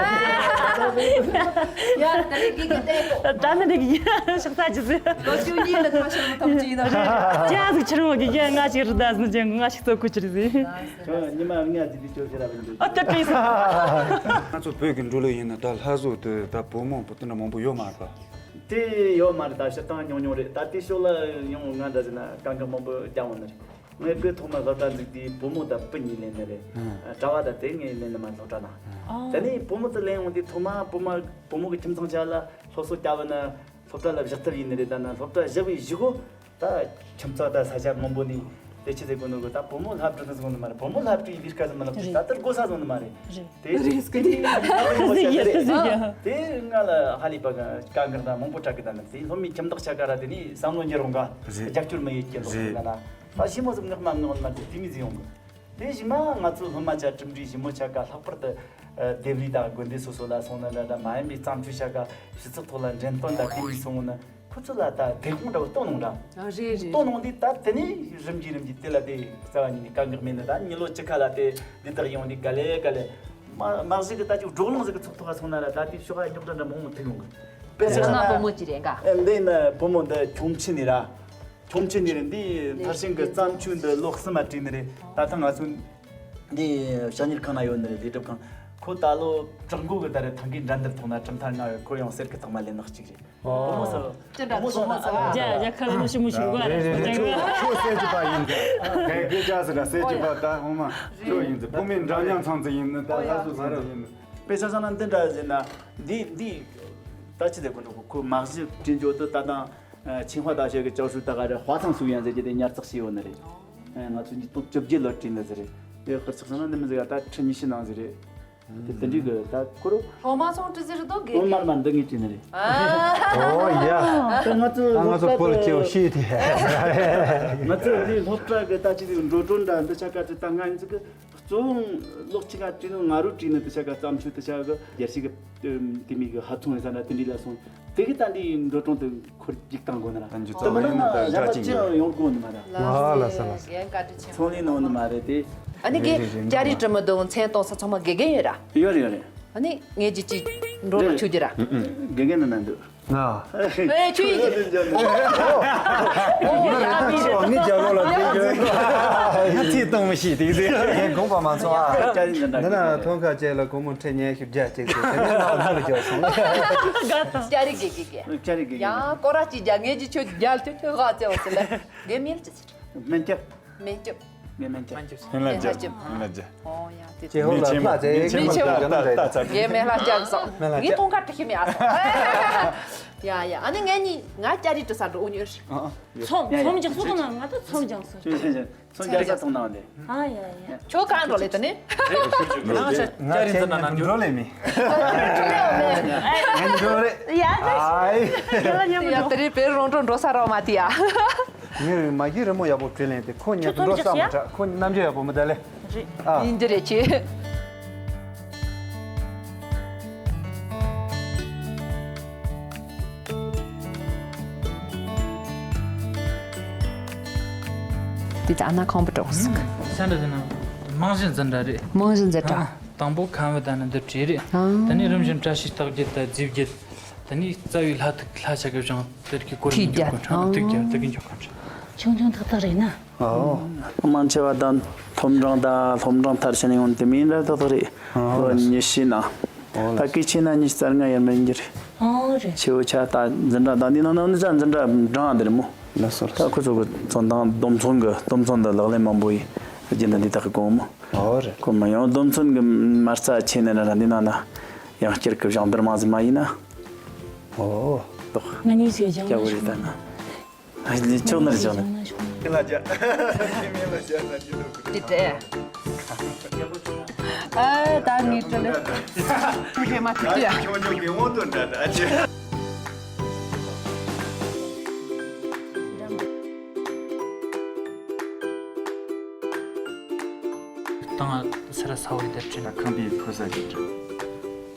ཡ། ད་རེས་གི་གི་དེ་གོ། ད་ནི་འདི་གི་ཤག་ས་ཅི་ཟེར། ལོ་བཅུ་གཉིས་ལ་ཐོ་ཤོར་མི་ཐོབ་ཅི་ཡིན་ན་རེད། ཅི་ཟིག་ཕྱིར་འོང་གི་ཡ། ང་ཞིག་རི་ད་ཟིན་ཅན་ང་ཞིག་ཚོ་ཁུ་ཅི་རེད་ཟེར། ཉི་མ་ལྔ་ཟིན་དུས་ཅོ་ཤི་ར་བ་འདུག། ཨ། ད་དྲིས་སོང་། ང་ཚོ་བོད་ཀྱི་འགྲོ་ལུགས་ཡིན་ན་ད་ལྷ་བཟོ་དེ་ད་བུ་མོ་བུ་དེ་འདྲ་མང་པོ་ཡོད་མ་རེད་པ། དེ་ཡོད་མ་རེད། ད་སྤྱིར་བཏང་ཉུང་ཉུང་རེད། ད་དེ་ཕྱོགས་ལ་ཡང་ང་འདྲ་ཟེར་ན་དཀའ་ངལ་མང་པོ་རྒྱག་འོང་ནི་རེད། ངས་དཔེ་ཐོག་མར་སློབ་གྲྭ་འཛུགས་དུས་བུ་མོ་དང་བུ་གཉིས་ལེན་ནི་རེད། ཨ། གྲྭ་བ་དང་དེ་ངས་ལེན་ནི་མ་སློབ་གྲྭ་ནང་། ཨ། དེ་ནས་བུ་མོ་དེ་ལེན་འོང་དུས་ཐོག་མར་བུ་མོ་བུ་མོ་གི་ཁྱིམ་ཚང་ཆ་ལ་སློབ་གསོ་བསྐྱལ་བ་ན་སློབ་གྲྭ་ལ་བཞག་ཐབས་ཡིན་ནི་རེད། ད་ན་སློབ་གྲྭ་བཞག་པའི་གཞུག་གུ་ད་ཁྱིམ་ཚང་དང་ས་ཆ་མང་པོ་ནས་དེ་ཆི་ཟེར་གོ་ནོ་གི་ད་བུ་མོ་སློབ་གྲྭ་ནི་ཟེར་གོ་ནི་མ་རེད། བུ་མོ་སློབ་གྲྭའི་ལས་ཀ་ཟེར་མི་ལབ་ཀྱི་རེད། ད་དེར་གོ་ས་ཟོ་ནི་མ་རེད། རེད། དེ་རེད་སྐད་ཆ། ཟེར་གྱི་རེད། དེ་ང་ལ་ཧ་ལས་པ་དཀའ་ངལ་ད་མང་པོ་འཕྲད་གི། ད་ནི་དེ་སློབ་མའི་ཁྱིམ་བདག་ཆ་ག་ར་དེ་ནས་བསམ་བློ་འགྱུར་རུང་ག་རེད། རྒྱབ་སྐྱོར་མི་ཡོད་ཀྱི་ལོག་རེད། ལ་ན་ད་ཞི་མོ་ཟིག་ངག་མ་ངག་མ་དེ་དེ་མི་ཟིག་ཡོང་གི། དེ་བཞིན་མ་ང་ཚོ་སློབ་མ་ཆ་གྲུབ་འབྲས་ཞི་མོ་ཆ་ག་ལྷག་པར་དུ་ལྡེབས་རིས་དང་དགོན་སྡེ་སོ་སོ་ལ་སོང་ན་འདྲ་འདྲ་མ་ཡིན་པའི་བརྩམས་ཆོས་ཆ་ག་ཞིབ་ཚགས་ཐོག་ལ་འགྲེམས་སྟོན་དང་དེ་མི་སོང་ན། ཁོ་ཚོ་ལ་ད་དེ་དཔང་འདྲ་བོ་སྟོན་གནང་འདྲ། ཨ། རེད་རེད། སྟོན་གནང་དུས་ད་དེ་ནས་རིམ་གྱིས་རིམ་གྱིས་དེ་ལ་དེ་རྩ་བ་ཉིད་ནས་དཀའ་ངལ་མེད་ནི། ད་མྱི་ལོ་བཅུ་ཁ་ལ་དེ་འདི་དག་ཡོང་དུས་ག་ལེ་ག་ལེ། མ་མ་གཞི་གི་ད་ཅིག་བགྲོ་གླེང་ཟིག་གི་ཚོགས་ཐོག་ག་སོང་ན་ར་ད་དེ་ཤོག་ཨ་རྙོག་དྲ་འདྲ་མང་མང་ཐུག་ཡོང་གི། དཔེ་ཆ་ཚང་མ་བུ་མོ་གཅིག་རེད་འགའ། ཨེ། འདི་ནི་བུ་མོ་འདི་ཆུང་ཆུང་ནས་ར། ཆུང་ཆུང་ནས་རེད། འདི་མཐར་ཕྱིན་གི་བརྩམས་ཆོས་འདི་ལོ་གསུམ་མ་བྲིས་ནི་རེད། ད་ཐེངས་ང་ཚོ་འདི་ཞ་ཉེར་ཁང་ན་ཡོད་ནི་རེད། ལས་སྒྲུབ་ཁང་། ཁོ་ད་ལོ་དྲུག་འགོ་གི་ད་རེད། ཐང་གའི་འགྲན་བསྡུར་ཐོག་ན་གྲུབ་མཐའ་ལྔ་བའི་ཁོ་ཡང་གསེར་གི་རྟགས་མ་ལེན་ནག་གཅིག་རེད། ཨོ། བུ་མོ་ཟེར། ཅི་འདྲ་བུ་མོ་ཟེར་ན། བུ་མོ་ཟེར། རྒྱ་རྒྱ་ཁ་ལ་ནུ་ཤི་མུ་ཤི་གོ་རེད། རེད་རེད། ཁྱོད་ཁྱོད་གསེར་གྱི་པ་ཡིན་ད། ག་གི་ཅག་ཟེར་ན་གསེར་གྱི་པ་ད་ཧོ་མ་ཁྱོད་ཡིན་ཟེར། བུ་མོའི་འདྲ་མཉམ་ཚང་ཚང་ཡིན་ནི་ད་ལྷ་སུ་ཟེར་ཡིན་ནི། དཔེ་ཆ་བཞག་ན་འདི་འདྲ་ཟེར་ན་འདི་འདི་ད་ཅི་ཟེར་གོ་འགྲོ་གོ། ཁོ་མ་གཞི་བྲིས་འཇོག་ཏུ་ད་དང་ཆིང་ཧྭ་大学教授 ད་ག་རེ་华藏书院 ཟེར་གྱི་དེ་ཉར་ཚགས་བྱས་ཡོད་ནི་རེད། ང་ཚོ་ཉིས་སྟོང་བཅོ་བརྒྱད་ལོར་བྲིས་ནི་ཟེར་རེད། དེ་ཧུར་ཚགས་སོང་ན་འདི་མི་ཟེར་ག་ད་ཁྲི་ཉི་ཤུ་ནང་ཟེར་རེད། དེ་དེ་འདྲའི་གི་ད་ཁོ་རུ། སློབ་མ་ཚོང་ཀྲི་ཟེར་རེད་དོ་དགེ་རྒན། མར་མར་འདི་ངས་བྲིས་ནི་རེད། ཨོ་ཡ། ད་ང་ཚོ་ད་ང་ཚོ་སློབ་གྲྭ་བོད་ལ་སྐྱེ་བོ་ཤེས་དེ། ང་ཚོ་འདི་སློབ་གྲྭ་གི་ད་ཅི་འགྲོ་གྲོན་འདྲ་འདི་ཆ་ག་ཚོད་ད་ང་ཡིན་ཚོད་གི་གཙོ་བོ་ལོག་ཅི་ག་བྲིས་ནི། ང་རུ་བྲིས་ནི་དེ་ཆ་ག་བརྩམས་ཆོས་དེ་ཆ་གི་རྒྱལ་སྤྱི་གི་དེ་མི་གི་ཧ་ཐུང་ཡིན་ས་འདྲ་དེ་འདྲའི་ལ་སོང་། དེ་གི་ད་འདི་འགྲོ་གྲོན་དེ་འཁོར་རྒྱུག་བཏང་དགོས་ན་ར། ད་འཇུ་ད་ཚོགས་མི་ཡིན་ན་ནི་ད་ཡང་གྲྭ་ཅིག་ཅི་ཡང་ཡོང་དགོས་ནི་མ་ར། ལ་ལ་ས་ལ་ས། རྒན་བཀའ་དྲིན་ཆེ། ཚོང་ལས་ནང་ནི་མ་རེད་དེ། ཨ་ནི་རེད་རེད་རེད། ལྕགས་རི་དྲི་མ་དང་མཚན་གཏོང་ས་ཚང་མ་དགེ་རྒན་ཡོད་ར། ཡོད་རེད་ཡོད་རེད། ཨ་ནི་ངས་ཀྱི་ཅི་འགྲོ་ར་ཆུ་རྒྱུ་ར། དགེ་རྒན་ནི་ན་འདུག། ཨ། ཨེ་ཆུ་ཡི་ཅི། ཨོ་ཡ་མི་ཞོ་ནི་རྒྱ་ལོ་ལ་དེ་གི་ང་ཚིག་གཏོང་མི་ཤེས་དེ་གི་དེ་ངས་དགོངས་པ་མ་ཚོམ་ཨ། འདི་ན་ཐོན་ཁ་ཅེ་ལ་སྒོར་མོ་ཁྲི་ཉི་ཤུ་བརྒྱ་ཅིག་ཟེར་དེ་ནས་ལག་ནང་ལ་རྒྱོབ་སོང་། ལྕགས་རི་དགེ་རྒན་གི། ལྕགས་རི་དགེ་རྒན། ཡང་སྐོར་ར་ཅིག་རྒྱ་ངས་ཀྱི་ཆུ་རྒྱལ་ཆུ་ཆུ་ཧ་ཅེ་བ་ཟེར་ལ་དགེ་མེད་ཅི་ཟེར། སྨན་སྐྱབས། སྨན་སྐྱབས། ངས་སྨན་སྐྱབས། ངས་སྨན་སྐྱབས། སྨན་སྐྱབས། སྨན་སྐྱབས། ཨོ་ཡ་དེ་ཅེ་ཧོ་ལ་ཕ་ཙེ། མི་ཆེན་མོ་ད་ད་ད་ད་ངས་སྨན་ལྷ་སྐྱབས་སོང་། སྨན་ལྷ་ངས་སྐྱབས། ཐོང་ཁ་ཁྲི་ཤི་མེད་ཨ་སོང་། ཡ་ཡ་ཨ་ནི་ངས་ནི་ང་ལྕགས་རི་དྲི་ས་འགྲོ་འོ་ཉོར། ཨ་ཨ། ཚོམ་ཚོམ་རྒྱག་སོ་ག་ན་ང་ད་ཚོམ་རྒྱག་སོ། ཚོམ་རྒྱག་ས་ཐོང་ནང་ལེ། ཨ་ཡ་ཡ། ཁྱོད་གང་འགྲོ་ལེ་ད་ནི། ང་ང་ཅེ་ང་འགྲོ་ལེ་མི། ང་འགྲོ་རེ། ཡ་ད་ཨའི། ཡ་ད་རེ་བེ་རོང་འགྲོ་འགྲོ་ས་རོ་མ་ཏི་ཡ། ངས་མ་གི་རི་མོ་ཡག་པོ་བྲིས་ལེན་ཏེ་ཁོ་ཉལ་ཁྱོད་འགྲོ་ས་མ་ཁྲ་ཁོ་རྣམ་འགྱུར་ཡག་པོ་མི་ད་ལེ། རེད། ཨ། ཡིན་འདི་རེད་ཆེ། འདི་ད་ཨ་ན་ཁང་པ་གྲོགས་སུ། ས་འདྲ་དེ་ན་རྨང་གཞི་འཛིན་གྲྭ་རེད། རྨང་གཞི་འཛིན་གྲྭ། ཨ། དང་པོ་ཁང་བ་དང་ནི་འདི་བྲིས་རེད། ཨ། དེ་ནས་རིམ་བཞིན་བཀྲ་ཤིས་རྟགས་བརྒྱད་དང་རྫས་བརྒྱད། དེ་ནས་རྩ་བའི་ལྷ་ཐིག་ལྷ་ཆ་གི་བཞེངས་དེར་གི་སྐོར་ཐིག་ནས་འཇོག་བརྒྱད་གོ་ཁྲ་ནི་ཐིག་བརྒྱད་དེ་གི་འཇོག་གོ་ཁྲ། ཆུང་ཆུང་ཏག་ཏག་རེད་ན། ཨོ། མང་ཆེ་བ་དང་སློབ་འབྲིང་དང་སློབ་འབྲིང་མཐར་ཕྱིན་ཡོང་དེ་མིན་ར་ཏག་ཏག་རེད། ཨོ། ལོ་ཉི་ཤུ་ན། ཨོ། ད་གི་ཆེ་ན་ཉི་ཤུ་རྩ་ལྔ་ཡར་མར་ཡིན་གྱི་རེད། ཨོ་རེད། ཆེ་བོ་ཆ་ད་འཛིན་གྲྭ་ད་འདི་ནང་ནང་འཛིན་གྲྭ་འཛིན་གྲྭ་འབྲིང་དེ་རེད་མོ། ལགས་སོ་ལགས་སོ། ད་ཁོ་ཚོ་གི་ཚོ་དང་སྡོམ་ཚོང་གི་སྡོམ་ཚོང་དང་ལག་ལེན་མང་པོ་ཡིན་རྒྱུ་འདི་འདི་དག་གི་གོང་མོ། ཨོ་རེད། ཁོ་མ་ཡང་སྡོམ་ཚོང་གི་མ་རྩ་ཆེ་ནས་ན་ར་འདི་ནང་ན་ཡང་བསྐྱར་གི་སྦྱང་བརྡར་མང་ཟིག་མ་ཡིན་ན། ཨོ། ཏོག་ང་གཉིས་ཀྱི་སྦྱང་སྐྱ་བོ་རེད་ད་ན། ཨ་ལི་ཆོག་ནར་སྦྱང་ན། ལ་རྒྱ། ཁྱིམ་ཡན་ལ་རྒྱ་ན་ཅི་ལོ་ཀུ། དེ་དྲན། ཨ་ད་ངས་དྲན་ལེ། ཁྱོད་མ་ཐུག་ཡ། ཁྱོད་ཉོ་གི་འོང་དུ་འདྲ་ད་ཅི། ཏང་སེ་ར་ས་བའི་དེར་ཁྲིད། ཁང་པའི་ཕོ་ས་ཅིག་ཁྲིད།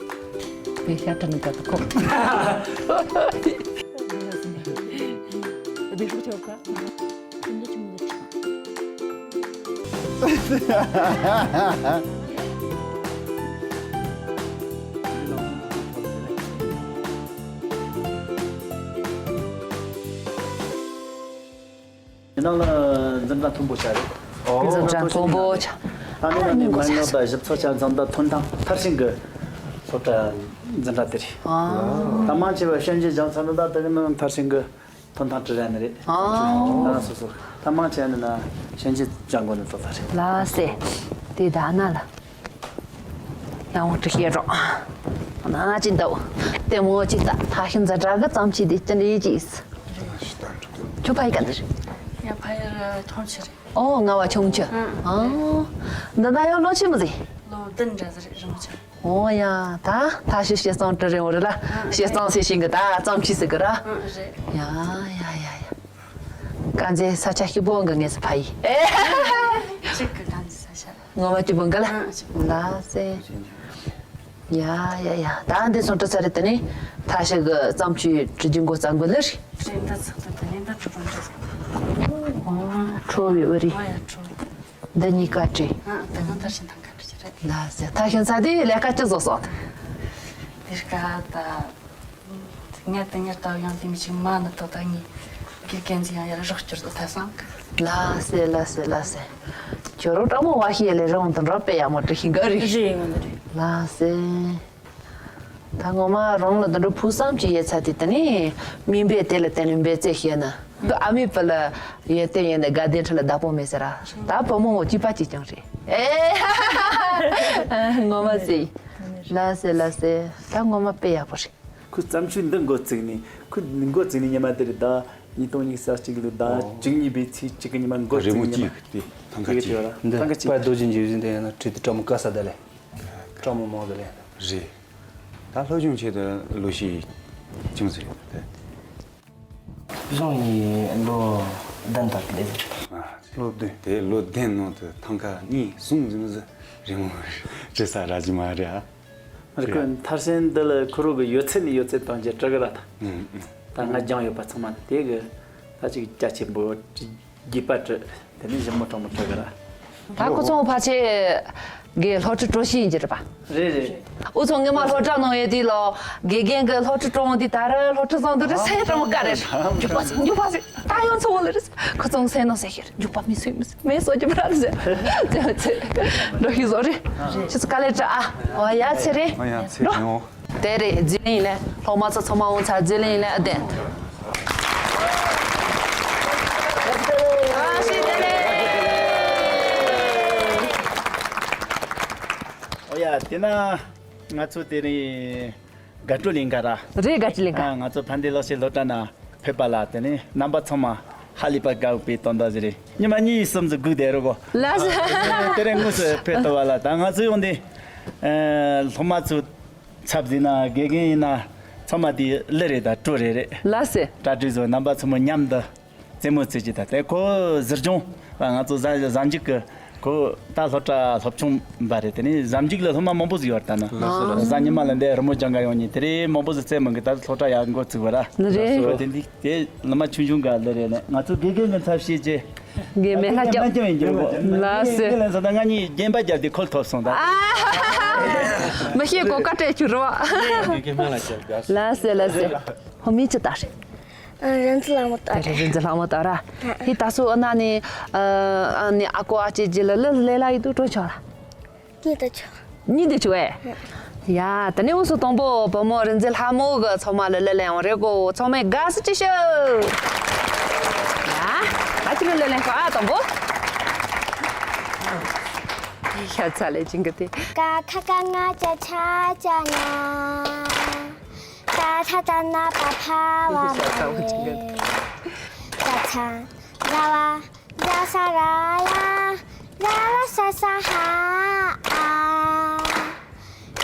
དེ་ཤ་ཁྲ་ནི་ཀ་ཏུ་ཁོ། དེ་ཤུགས་ཆེ་བ་ཁ། དེ་འདྲ་ཆུང་ཆུང་ཆགས། ཡིན་ནའང་ལ་འཛིན་གྲྭ་མཐོན་པོ་ཆགས་རེད། འཛིན་གྲྭ་མཐོན་པོ་ཆགས། ད་ནི་ནི་མི་ཉུང་ད་བཞི་ཚོ་ཆ་ཚང་ད་ཐོན་ཐང་མཐར་ཕྱིན་གི་སློབ་གྲྭ་འཛིན་གྲྭ་དེ་རེད། ཨ། ད་མང་ཆེ་བ་ཞན་ཅིན་ཅང་ཚང་ད་དེ་གི་ནང་མཐར་ཕྱིན་གི་ཐོན་ཐང་བྲི་ར་ནི་རེད། ཨ། ཨ་སོ་སོ། ད་མང་ཆེ་ནི་ན་ཞན་ཅིན་ཅང་གོ་ནི་ཐོ་ད་རེད། ལ་སེ། དེ་ད་ན་ལ། ཡང་བྲི་ཤེས་རོགས། ན་ཅི་འདུག་ལྟད་མོ་ཅི་ལྟ་ཐ་ཤི་འཛིན་གྲྭ་གི་རྩོམ་ཆོས་དེ་ཅི་འདྲ་ཅིས། ཁྱོད་ཕ་ཡི་ག་འདིར། ཡ་ཕ་ཡི་ཆུང་ཆུང་རེད། ཨོ་ང་བ་ཆུང་ཆུང་། ཨང་། ཨང་། འདི་ན་ཡང་ལོ་ཆི་མོ་ཟིག་ལོ་བདུན་འདྲ་ཟིག་རེད་རིང་ཆུང་། ཨོ་ཡ་ད་ཐ་ཤི་ཤེས་རྩོམ་བྲི་རེ་འོ་རེ་ལ་ཤེས་རྩོམ་སེ་ཤིང་གི་ད་རྩོམ་ཆོས་ཟིག་གི་ར། ཨང་རེད། ཡ་ཡ་ཡ་ཡ། དཀར་མཛེས་ས་ཆ་སྐྱིད་པོ་འགའ་ངེས་སུ་ཕ་ཡི། ཨེ། གཅིག་གི་དཀར་མཛེས་ས་ཆ། ངོ་མ་སྐྱིད་པོ་འགའ་ལ། ཨང་། ལ་སེ། ཡ་ཡ་ཡ་ད་འདི་སོང་དྲི་ས་རེད་དེ་ནི། ཐ་ཤི་གི་རྩོམ་ཆོས་བྲི་རྒྱུ་འགོ་བརྩམས་གི་ལེ་རེད། རེད་འདི་ཚགས་དུ་དེ་ནི་འདི་བྲི་དགོས་འདྲ། ཨོ་ཁྲོ་བའི་འུ་རེད། ཨོ་ཡ་ཁྲོ་བའི། འདི་གཉིས་ཀ་བྲི། ཨང་། འདི་གང་ལྟར་ཞིང་ཐང་ག་བྲི་ཆི་རེད། ལ་སེ་ཐ་ཤི་ས་དེ་ལས་ཀ་ཅི་བཟོ་སོང་། དེ་ཀ་ད། ངས་དེ་ངས་ལྟ་ཡང་དེ་མི་ཞིག་མ་ནི་ཏོ་ད་ངས་དགེ་རྒན་ཚོ་ཡང་ཡར་རོགས་སྐྱོར་དུ་ཐལ་སོང་། ལ་སེ་ལ་སེ་ལ་སེ། ཁྱོད་རོགས་སྤྲང་མོ་བ་ཤི་ཡ་ལས་རང་དུ་འགྲོ་པས་ཡག་མོ་བྲི་ཤིང་ག་རེད། རེད་ཡོང་ནི་རེད། ལ་སེ། ད་ངོ་མ་རང་ལ་དུ་འགྲོ་ཕུགས་བསམ་གྱི་ཡས་ཚ་དེ་དེ་ནི་མིན་པས་དེ་ལ་བརྟེན་ནས་འབད་རྩོལ་ཤེས་ན་དུ་ཨ་མའི་བུ་ལ་ཡས་བརྟེན་ཡས་ནི་དགའ་ལྡན་ཁྲི་ལ་བདག་པོ་མེད་ཟེར་ར། ད་བུ་མོ་ངོ་སྐྱིད་པ་གཅིག་ཀྱང་རེད། ཨེ་ངོ་མ་ཟེར། ལ་སེ་ལ་སེ་ད་ངོ་མ་དཔེ་ཡག་པོ་རེད། ཁོས་བརྩམས་ཆོས་འདི་འགོ་བཙུགས་ནས་ཁོས་འགོ་བཙུགས་ནས་ཉི་མ་དེ་རེད་ད། ཉིས་སྟོང་ཉི་ཤུ་རྩ་གཅིག་ལོ་ཟླ་བཅུ་གཉིས་པའི་ཚེས་གཅིག་གི་ཉི་མ་འགོ་རི་བཙུགས་མོ་ཉི་མ། གཅིག་དེ་ཐང་ཁ། དེ་གཅིག་གཅིག་ལ་འདི་ཐང་ཁ་གཅིག་དཔལ་རྡོ་རྗེ་འཇིགས་བྱེད་དེ་ཡང་ན་བྲིས་ཏེ་བཀྲ་མོ་དཀའ་ས་ད་ལས། བཀྲ་མོ་མང་ད་ལས། རེད། ད་སློབ་སྦྱོང་ཆེད་དུ་ལོ་ཤས་ཅུང་ཟད་རེད་དེ། བཟུང་ནས་ལོ་བདུན་དང་ལས། ལོ་བདུན། དེ་ལོ་བདུན་ནང་དུ་ཐང་ཁ་གཉིས་གསུམ་ཙམ་ཟིག་རི་མོ་བྲི་ས་རག་གི་མ་རེད་ཨ། རི་ཁོ་མཐར་ཕྱིན་འདི་ལ་ཁོ་རང་གི་ཡོད་ཚད་ནས་ཡོད་ཚད་བཏང་རྒྱུ་བྲི་གི་ར་ད། ཨང་ཨང་། ད་ང་སྦྱངས་ཡོད་པ་ཚང་མ་དེ་གི་ད་ཅིག་རྒྱ་ཆེན་པོ་རྒྱས་པ་བྲི། དེ་ནས་ཞིབ་མོ་དྲང་མོ་བྲི་གི་ར། ད་ཁོ་ཚོ་ཕལ་ཆེར་གི་སློབ་ཁྲིད་སྤྲོ་ཤེས་ཡིན་གྱི་རེད་པ། རེད་རེད། འུ་ཚོ་སྔོན་མ་སློབ་གྲྭ་ནང་ཡོད་དུས་ལ་དགེ་རྒན་གྱི་སློབ་ཁྲིད་སྤྲོ་འོང་དུས་ད་ར་སློབ་ཁྲིད་བཟང་དུ་རེད་སེམས་དྲང་མོ་དཀའ་རེད། རྒྱུག་པ་ཟིག་རྒྱུག་པ་ཟིག་ད་ཡང་ཚོ་བོ་ལ་རེད། ཁོ་ཚོ་སེམས་ནང་སེམས་ཤེར་རྒྱུག་པ་མི་སུས་མི་སུས་མེད་སོ་རྒྱུ་པ་ར་ཟེར། ཚེ་ཚེ་འགྲོ་ཤེས་བཟོ་རེད། ཁྱེད་ཚོ་དཀའ་ལས་དྲག་ཨ། ཨོ་ཡ་ཚེ་རེད། ཨོ་ཡ་ཚེ་རེད་འོ། དེ་རེད། རྗེས་ལེན་ཡིན་ལེ། སློབ་མ་ཚོ་ཚང་མ་འོང་ཚར། རྗེས་ལེན་ཡིན་ལེ། ཨ་དེ། ཨོ་ཡ་དེ་ན་ང་ཚོ་དེ་རིང་དགའ་སྤྲོ་གླིང་ག་ར། རེད། དགའ་སྤྲོ་གླིང་ག་ང་ཚོ་ཕན་བདེ་ལག་ཤེས་སློབ་གྲྭ་ན་ཕེབས་པ་ལ་དེ་ནས་རྣམ་པ་ཚང་མ་ཧ་ལས་པ་དགའ་བའི་དོན་དག་ཟིག་རེད། ཉི་མ་གཉིས་གསུམ་ཟིག་སྒུག་བསྡད་རོགས་གོ། ལགས་སོ། དེ་རིང་དངོས་སུ་ཕེབས་ཐུབ་པ་ལ་ད་ང་ཚོ་ཡོང་དེ་སློབ་མ་ཚོ་ཚབ་ཟིན་ན་དགེ་རྒན་ཡིན་ན་ཚང་མ་དེ་གླུ་རེད་ད་བྲོ་རེ་རེད། ལགས་སོ། གྲ་སྒྲིག་བཟོ་རྣམ་པ་ཚོ་མོ་མཉམ་དུ་རྩེད་མོ་རྩེ་རྒྱུ་ད་དེ་ཁོ་གཟི་སྦྱོང་ང་ཚོ་གཟའ་གཟའ་མཇུག་གི་ཁོ་ད་སློབ་གྲྭ་སློབ་ཆུང་འབའ་རེད། དེ་ནས་གཟའ་མཇུག་ལ་སློབ་མ་མང་པོ་ཟིག་ཡོད་རེད་ད་ན། ལགས་སོ་ལགས་སོ། གཟའ་ཉི་མ་ལ་འདི་རི་མོ་སྦྱང་ག་ཡོང་ཉིན་དེ་རེད་མང་པོ་ཟིག་རྩེད་མོ་གི་ད་སློབ་གྲྭ་ཡར་འགོ་ཚུགས་པ་ར། ནི་རེད། ཁོ་དེ་འདི་དེ་སློབ་མ་ཆུང་ཆུང་ག་ལ་རེད་ནས་ང་ཚོ་དགེ་རྒན་གི་ཚབ་བྱས་རྗེས། དགེ་མེད་ལྷ་སྐྱབས། ལྷ་སྐྱབས་ཡིན་རྒྱུ་གོ། ལགས་སོ། དགེ་རྒན་ལ་ཟ་ད་ང་གཉིས་རྒན་པ་རྒྱབ་དེ་ཁོལ་ཐོབ་སོང་ད། ཨ་མི་ཤེས་གོ་བཀའ་སྤྲད་ཆུ་རོ། དགེ་རྒན་མ་ལ་སྐྱབས་དགའ་སོང་། ལགས་སོ་ལགས་སོ། ཧོ་མི་ཅི་ལྟ་རེད། རིན་འཛིན་ལྷ་མོ་ལྟ་རེད། རིན་འཛིན་ལྷ་མོ་ལྟ་ར། ཧི་ད་སོ་ཨ་ན་ནི་ཨ་ནི་ཨ་ཀོ་ཨ་ཅེ་ཇི་ལ་ལ་ལེ་ལ་ཡི་དུ་སྤྲོ་ཆོག་ར། གཉིས་དུ་ཆོག་གཉིས་དུ་ཆོག་ཨེ། ཡ་ད་ནི་འུ་སུ་དང་པོ་བུ་མོ་རིན་འཛིན་ལྷ་མོ་གི་ཚང་མ་ལ་ལེ་ལ་ཡང་རེ་གོ་ཚང་མས་དགའ་སུ་ཅི་ཤོད། ཡ་ད་ཅི་ལ་ལེ་ལེ་ཁོ་ཨ་དང་པོ། ཤ་ཚ་ལེ་ཅིང་གི་དེ། ཀ་ཁ་ག་ང་ཅ་ཆ་ཅ་ཉ། ད་ད་ད་ན་པ་ཕ་བ་མ་ཡེ། ད་ཚ་ཟ་བ། ཨ་ས་ར་ཡ། ཡ་ལ་ས་ས་ཧ་ཨ།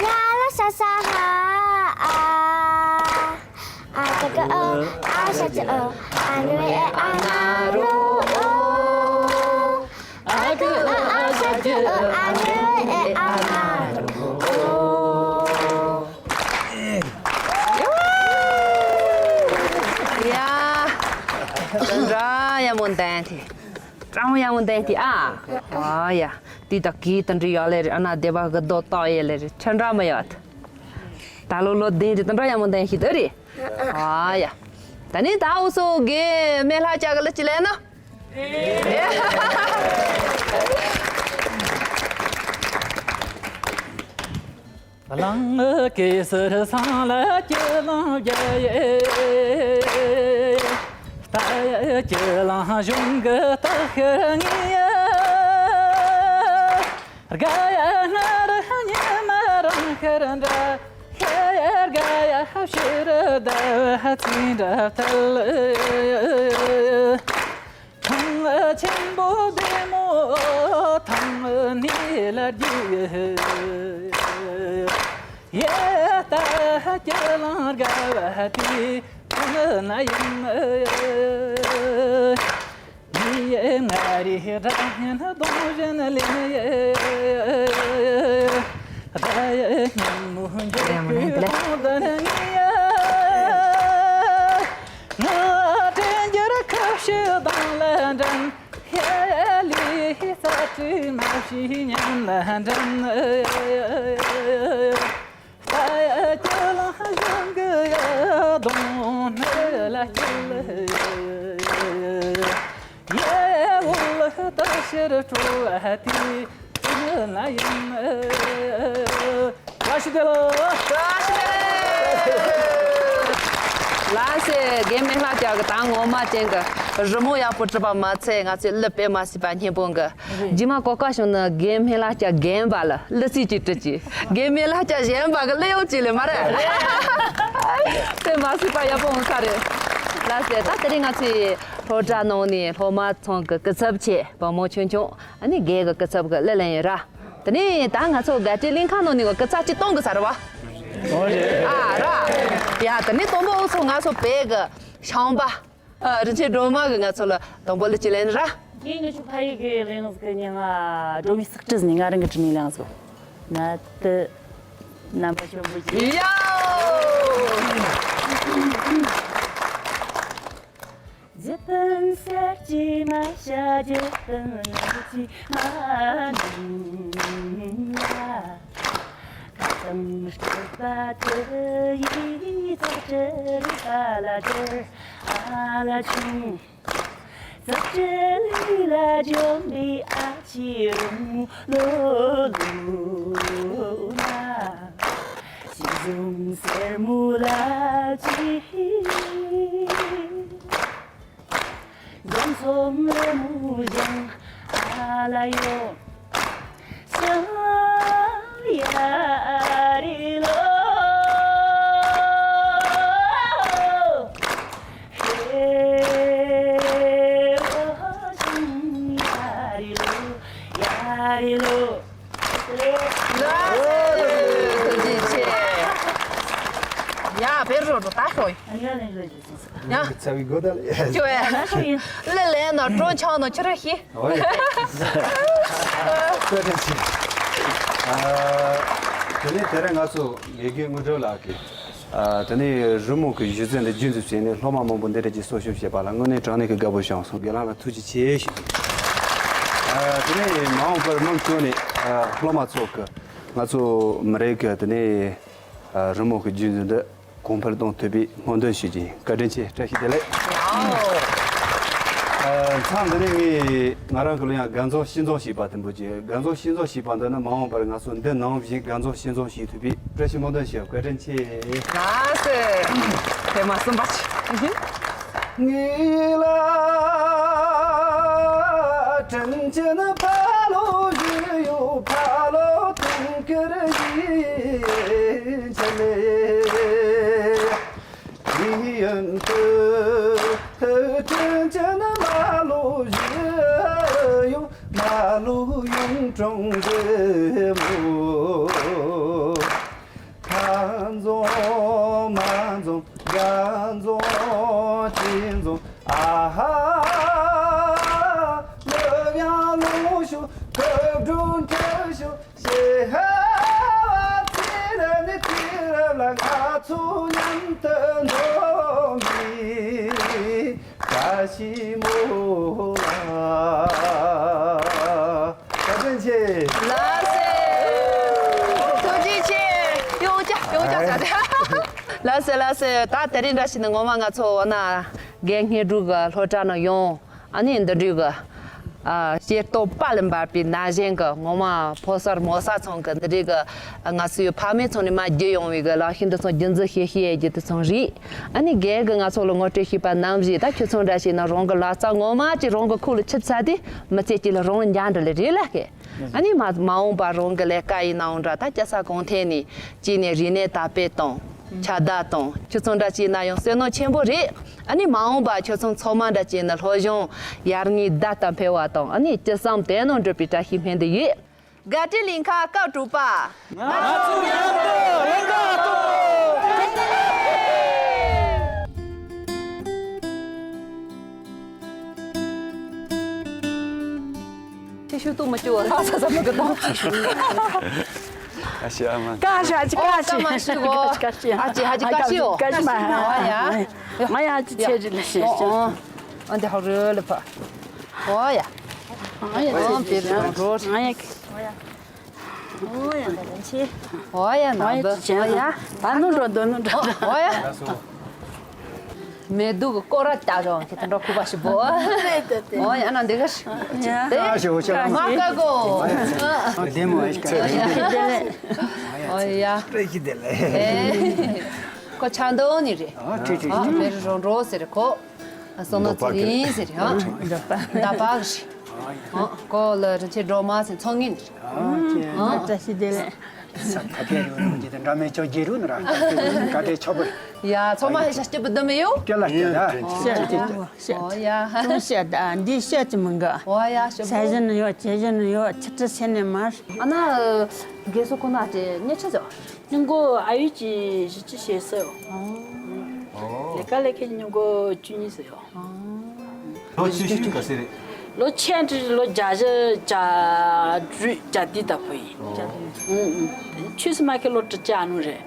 ཡ་ལ་ས་ས་ཧ་ཨ། ཨ་ཀ་ཀ་ཨ། ཨ་ཤ་ཅ་ཨ། ཨ་ནུ་ཨེ་ཨ་ན་རོ་ཨོ། ཨ་ཀ་ཨ། ཨ་ཤ་ཅ་ཨ། ཨ་ནུ་ཨེ་ཨ་ན་རོ་ཨོ། ཡ། འདྲ་ཡ་མོ་འདན་ཏི། ཀྲང་ཡ་མོ་འདན་ཏི་ཨ། ཨ་ཡ། ཏི་ད་གི་ད་འདྲི་ཡ་ལེ་རེ། ཨ་ན་དེ་བ་གི་རྡོ་ཏོ་ཡེ་ལེ་རེ། ཆ་འདྲ་མ་ཡོད། ད་ལོ་ལོ་དེ་རེ་ད་འདྲ་ཡ་མོ་འདན་ཤི་ད་རེ། ཨ་ཡ། ད་ནི་ད་འུ་སོ་གི་མེ་ལྷ་ཅག་གི་ལ་ཅི་ལེ་ན། གླང་གེ་སར་སང་ལ་སྐྱིད་ལང་རྒྱ་ཡེ། རྟ་ཡེ་སྐྱིད་ལང་གཞུང་གི་རྟགས་ཤར་ངེས་ཡ། དགའ་ཡ་སྔར་ཉི་མ་རང་ཤར་འདྲ། ཤ་ཡ་དགའ་ཡ་ཕྱིར་ཟླ་བ་ཚེས་འདྲ་ཐལ། ཐང་ཆེན་པོ་བདེ་མོ་ཐང་ནས་ལ་རྒྱུ། ཡེ་ད་སྐྱིད་ལང་དགའ་བ་དེ་ཐང་ན་ཡིན། ཡེ་ང་རེ་སྒྲ་སྙན་གདོང་བཞིན་ལེན། ཡེ་ད་ཡེ་སྙན་མོ་འཇོག་གི་གདོང་ལྡན་ངེས། ང་དྲན་འགྱུར་ཁ་བཤད་གདོང་ལ་འགྲན། ཡ་ལི་ས་ཁྲི་མ་ཤི་ཉམས་ལ་འགྲན། ས་ཡ་ཁྱོད་ལ་གཞུང་གི་ཡ་གདོང་ནི་ལ་སྐྱིད། ཡ་འོ་ལ་ད་ཕྱིར་སྤྲོ་བ་དེ། ལ་ཡིན། བཀྲ་ཤིས་བདེ་ལེགས། བཀྲ་ཤིས་བདེ་ལེགས། ལགས་སེ། རྒན་སྨན་ལྷ་རྒྱལ་གྱི་ད་ངོ་མ་ཅན་གྱི་རི་མོ་ཡག་པོ་བྲིས་པ་མ་ཚད། ང་ཚོས་གླུ་དཔེ་མ་སྲིད་པ་སྙན་པོ་གི། རྗེས་མ་གོ་སྐབས་བྱུང་ན་རྒན་སྨན་ལྷ་རྒྱལ་རྒན་པ་ལ་གླུ་རྩིས་ཅིག་བྲི་གྱིས། རྒན་སྨན་ལྷ་རྒྱལ་གཞན་པ་གི་གླུ་ཡང་ཅིག་ལས་མ་རེད། དཔེ་མ་སྲིད་པ་ཡག་པོ་འོང་ས་རེད། ལགས་སེ། ད་དེ་རིང་ང་ཚོས་སློབ་གྲྭ་ནང་ནས་སློབ་མ་ཚང་གི་སྐུ་ཚབ་བྱས། བུ་མོ་ཆུང་ཆུང་ཨ་ནི་རྒན་གི་སྐུ་ཚབ་གི་གླུ་ལེན་ཡོད་ར། དེ་ནས་ད་ང་ཚོ་དགའ་སྤྲོའི་གླིང་ཁ་ནང་ནས་སྐུ་ཚབ་ཅིག་གཏོང་དགོས་ས་རེད་བ། ཨ་ར། ཡ་དེ་ནས་དང་པོ་འུ་ཚོ་ང་ཚོ་བོད་གི་ཤངས་པ། ཨ་རིན་ཆེན་སྒྲོལ་མ་གི་ང་ཚོ་ལ་དང་པོ་གླུ་ཅིག་ལེན་ར། ངས་ངི་ཆོ་ཕ་ཡི་གི་གླིང་གི་ཉི་ང་སྒྲོལ་མའི་སག་གྲི་ཟིན་ནས་ང་རང་གི་དྲི་མའི་གླིང་ཟོ། ན་ཏི། རྣམ་པ་ཆེན་པོ་ཅིག་ཡ། རྗེ་བཙུན་གསེར་གྱི་མ་ཤ་རྗེ་བཙུན་ནུ་ཅི་མ་ནུ་ལ། ཁ་དང་སྤྲུལ་པ་དེ་ཡི་ཚོགས་ཀྱི་རིག་པ་ལ་སྦྱར་ཨ་ལ་ཆུང་། ཚོགས་ཀྱི་ལུས་ལ་འཇོམས་པའི་ཨ་ཕྱི་རུ་ལོ་ལོ་ན། ཤིང་ཟུང་སེར་མོ་ལ་ཅི། འཛོམས་འཛོམས་ལེ་མོ་ཞང་ཨ་ལ་ཡོ། ཞང་ཡ་རི་ལོ། ཧེ་ཨོ་ཞང་ཡ་རི་ལོ། ཡ་རི་ལོ། ལགས་སེ། ཐུགས་རྗེ་ཆེ། ཡ་བེར་རོ་རོ་ད་ཤོག་ཡ། ཚ་བའི་སྒོ་ད་ལ། ཅོ་ཡ། ལེ་ལེ་ན་གྲོ་ཆང་ན་ཁྱོད་ར་ཤི། ཨོ་ཡ། བཀའ་དྲིན་ཆེ། ཨ། དེ་ནས་དེ་རིང་ང་ཚོ་དགེ་རྒན་དངོས་གྲུབ་ལགས་ཀྱིས། ཨ། དེ་ནས་རི་མོ་གི་གཞི་རྩ་འདི་རྒྱུན་འཛིན་བྱས་ནས་སློབ་མ་མང་པོ་འདི་འདྲ་ཅིག་གསོ་སྐྱོང་བྱས་པ་ལ་དངོས་གནས་དྲང་གནས་ཀྱི་དགའ་པོ་བྱུང་སོང་། རྒན་ལགས་ལ་ཐུགས་རྗེ་ཆེ་ཞུ། ཨ། དེ་ནས་མ་འོངས་པར་མུ་མཐུད་ནས། ཨ། སློབ་མ་ཚོ་གི་ང་ཚོ་མི་རིགས་ཀྱི་དེ་ནས། ཨ། རི་མོ་གི་རྒྱུན་འཛིན་འདི་གོང་འཕེལ་གཏོང་ཐུབ་པའི་སྨོན་འདུན་ཞུ་རྒྱུ་ཡིན། བཀའ་དྲིན་ཆེ། བཀྲ་ཤིས་བདེ་ལེགས། ཨ། མཚམས་འདི་ནས་ངས་ང་རང་གི་ལོ་ཡང་དགའ་འཛོམས་ཤིས་འཛོམས་ཞེས་པ་དེ་འབུལ་རྒྱུ། དགའ་འཛོམས་ཤིས་འཛོམས་ཞེས་པ་འདི་ནི་མ་འོངས་པར་ང་ཚོ་འདི་ནང་བཞིན་དགའ་འཛོམས་ཤིས་འཛོམས་ཞིག་ཐུབ་པའི་བཀྲ་ཤིས་སྨོན་འདུན་ཞུ། བཀའ་དྲིན་ཆེ། ལགས་སེ། དེ་མ་གསུམ་པ་ཅི། ངེས་ལ་དྲིན་ཆེན་ཕ་ལོ་ཞུ་ཡོད། ཕ་ལོ་དུང་དཀར་ཡིན་ཆ་ལེ། དེ་ཡིན་དུ་དྲིན་ཆེན་མ་ལོ་ཞུ། ལ་ལུ་གཡུང་དྲུང་རི་མོ། ཁ་འཛོམས་མ་འཛོམས་དགའ་འཛོམས་ཅི་འཛོམས་ཨ་ཧ། ལོ་ཡང་ལོ་ཤོ་ཀ་སྒྲུང་འཁྲབ་ཤོ། ཞེ་ཧ་བ་ཚེ་རབས་ནས་ཚེ་རབས་ལ་ང་ཚོ་མཉམ་དུ་འཛོམས་པའི་བཀྲ་ཤིས་མོ་ལ། བཀའ་དྲིན་ཆེ། ལགས་སེ། ཐུགས་རྗེ་ཆེ། ཡོང་ཅག་ཡོང་ཅག་ཟེར། ལགས་སེ་ལགས་སེ། ད་དེ་རིང་འདྲ་ཞིག་ནི་ངོ་མ་ང་ཚོ་འོ་ན་དགེ་བསྙེན་སྒྲུབ་གི་སློབ་གྲྭ་ནང་ཡོང་། ཨ་ནི་འདི་འདྲའི་གི་ཨ་ཤེས་རྟོགས་དཔལ་ལ་འབར་བའི་ན་གཞོན་གི་ངོ་མ་ཕོ་གསར་མོ་གསར་ཚང་གི་འདི་འདྲའི་གི་ང་ཚོའི་ཕ་མེས་ཚང་ནས་མར་བརྒྱུད་ཡོང་བའི་གི་ལག་ཤེས་འདི་ཚང་རྒྱུན་འཛིན་བྱེད་ཤེས་ཡས་ཀྱི་དེ་ཚང་རེད། ཨ་ནི་རྒན་གི་ང་ཚོ་ལ་ངོ་སྤྲོད་ཞུས་པ་ནང་བཞིན་ད་ཁྱོད་ཚང་འདྲ་ཞིག་ན་རང་གི་ལག་རྩལ་ངོ་མ་ཅིག་རང་གི་ཁུག་ལ་ཆུད་ཚར་དུས་མི་ཚེ་གཅིག་ལ་རང་ལ་འཇགས་འདྲ་ལ་རེད་ལ་ཀེ། ཨ་ནི་མ་མ་འོངས་པ་རང་གི་ལས་ཀ་ཡིན་ནའང་འདྲ་ད་སྐྱ་ས་གང་ཐད་ནས་ཅིག་ནས་རིག་གནས་དར་སྤེལ་དང་ཁྱབ་བརྡལ་དང་ཁྱོད་ཚང་འདྲ་ཅིག་ན་ཡང་བསོད་ནམས་ཆེན་པོ་རེད། ཨ་ནི་མ་འོངས་པ་ཁྱོད་ཚང་ཚང་མ་འདྲ་ཅིག་ན་སློབ་སྦྱོང་ཡར་ངོའི་ཟླ་ལྟར་འཕེལ་བ་དང་ཨ་ནི་ཅི་བསམ་དོན་རྣམས་འགྲུབ་པའི་བཀྲ་ཤིས་སྨོན་འདུན་ཡོད། དགའ་སྤྲོའི་གླིང་ཁ་སྐབས་དྲུག་པ། ང་ཚོ་མཉམ་དུ་ལས་ཀ་གཏོང་། ཁྱེད་ཤུགས་གཏོང་མི་སྐྱོ་བ་ལྷག་ས་ས་མི་གི་དང་། ཨ་ཤི་ཨ་མ། ཀ་ཤ་ཅི་ཀ་ཤི། ཨོ་ཀ་མ་ཤི་གོ། ཨ་ཅི་ཧ་ཅི་ཀ་ཤི་ཡོ། ཀ་ཤི་མ། ཨ་ཡ། ང་ཡ་ཅི་ཆེ་ཅི་ལ་ཤེས་ཤེས། ཨ་འདི་ཧ་རུ་ལ་ཕ། ཨོ་ཡ། ཨ་ཡ་ཅི་ཆེ་ཅི་ལ་ཤེས། ཨ་ཡ། ཨོ་ཡ་ན་ལན་ཆེ། ཨོ་ཡ་ན་ཨོ་ཡ་འདི། ཅི་ཆེ། ཨོ་ཡ། ད་ནུ་འགྲོ་འདོ་ནུ་འགྲོ། ཨོ་ཡ། མེ་དུག་གི་སྐོར་ར་ལྟ་རོགས་ཁྱེད་དང་འགྲོ་ཁུག་པ་ཞིག་པོ། ཨོ་ཡ་ན་འདི་ག་ཞིག་དེ་ཞོ་ཞོ། མ་ཀ་གོ། ཨ་དེ་མོ་ཨེ་ཤ་ཀ་རེད། ཨོ་ཡ། སྤྲོད་ཀྱི་དེ་ལས། ཨེ། ཁོ་ཆ་འདོན་ནི་རེད། ཨ་ཁྲིག་ཁྲིག་ཨ་ཁྲིག་མེ་རུ་རོ་འགྲོ་ཟེར་ཁོ། སོང་ན་ཚེ་རིང་ཟེར་ཨ། འདྲ་པ་གི་རེད། ཨ་ཁོ་ལ་རིན་ཆེན་སྒྲོལ་མ་ཟེར་ཚོང་ངིན་རེད། ཨ་ཁྱེད་ཨ་བཀྲ་ཤིས་བདེ་ལེགས། ས་ཐ་ཐའི་རུ་རུ་གྱི་དེ་འདྲ་མེད་ཅོ་རྒྱལ་རུ་ནི་ར་ཀ་ཏའི་ཆོ་པར། ཡ་ཚོང་མ་ཧེ་ཤ་སྐྱིད་པོ་འདི་མི་ཡོ། སྐྱེ་ལ་སྐྱེ་ད། ཤ་ཅི་ཅི་ཅི། ཨོ་ཡ། ཅུང་ཤ་ད་འདི་ཤ་ཅི་མི་འགའ། ཨོ་ཡ་ཤ་ས་བོ། ཞིན་ཡོ་ཅེ་ཞིན་ཡོ་ཆི་ཏི་སེ་ནེ་མར། ཨ་ན་རྒས་སོ་ཁོ་ན་ཅེ་ཉེ་ཆ་ཅོ། སྙིང་གོ་ཨ་ཡུ་ཅི་ཞི་ཅི་ཤེས་སོ། ལེ་ཀ་ལེ་ཁེ་སྙིང་གོ་བཅུ་གཉིས་སོ་ཡོ། ལོ་ཆེ་ཤོས་ག་ཚོད་རེད། ལོ་ཆེ་འདྲི་ལོ་བརྒྱ་བཞི་བརྒྱ་དྲུག་བརྒྱ་བདུན་ལྟ་བུ་ཡིན། ཆུ་སི་མ་ཁེ་ལོ་དྲུག་བརྒྱ་ཨ་ནུ་རེད།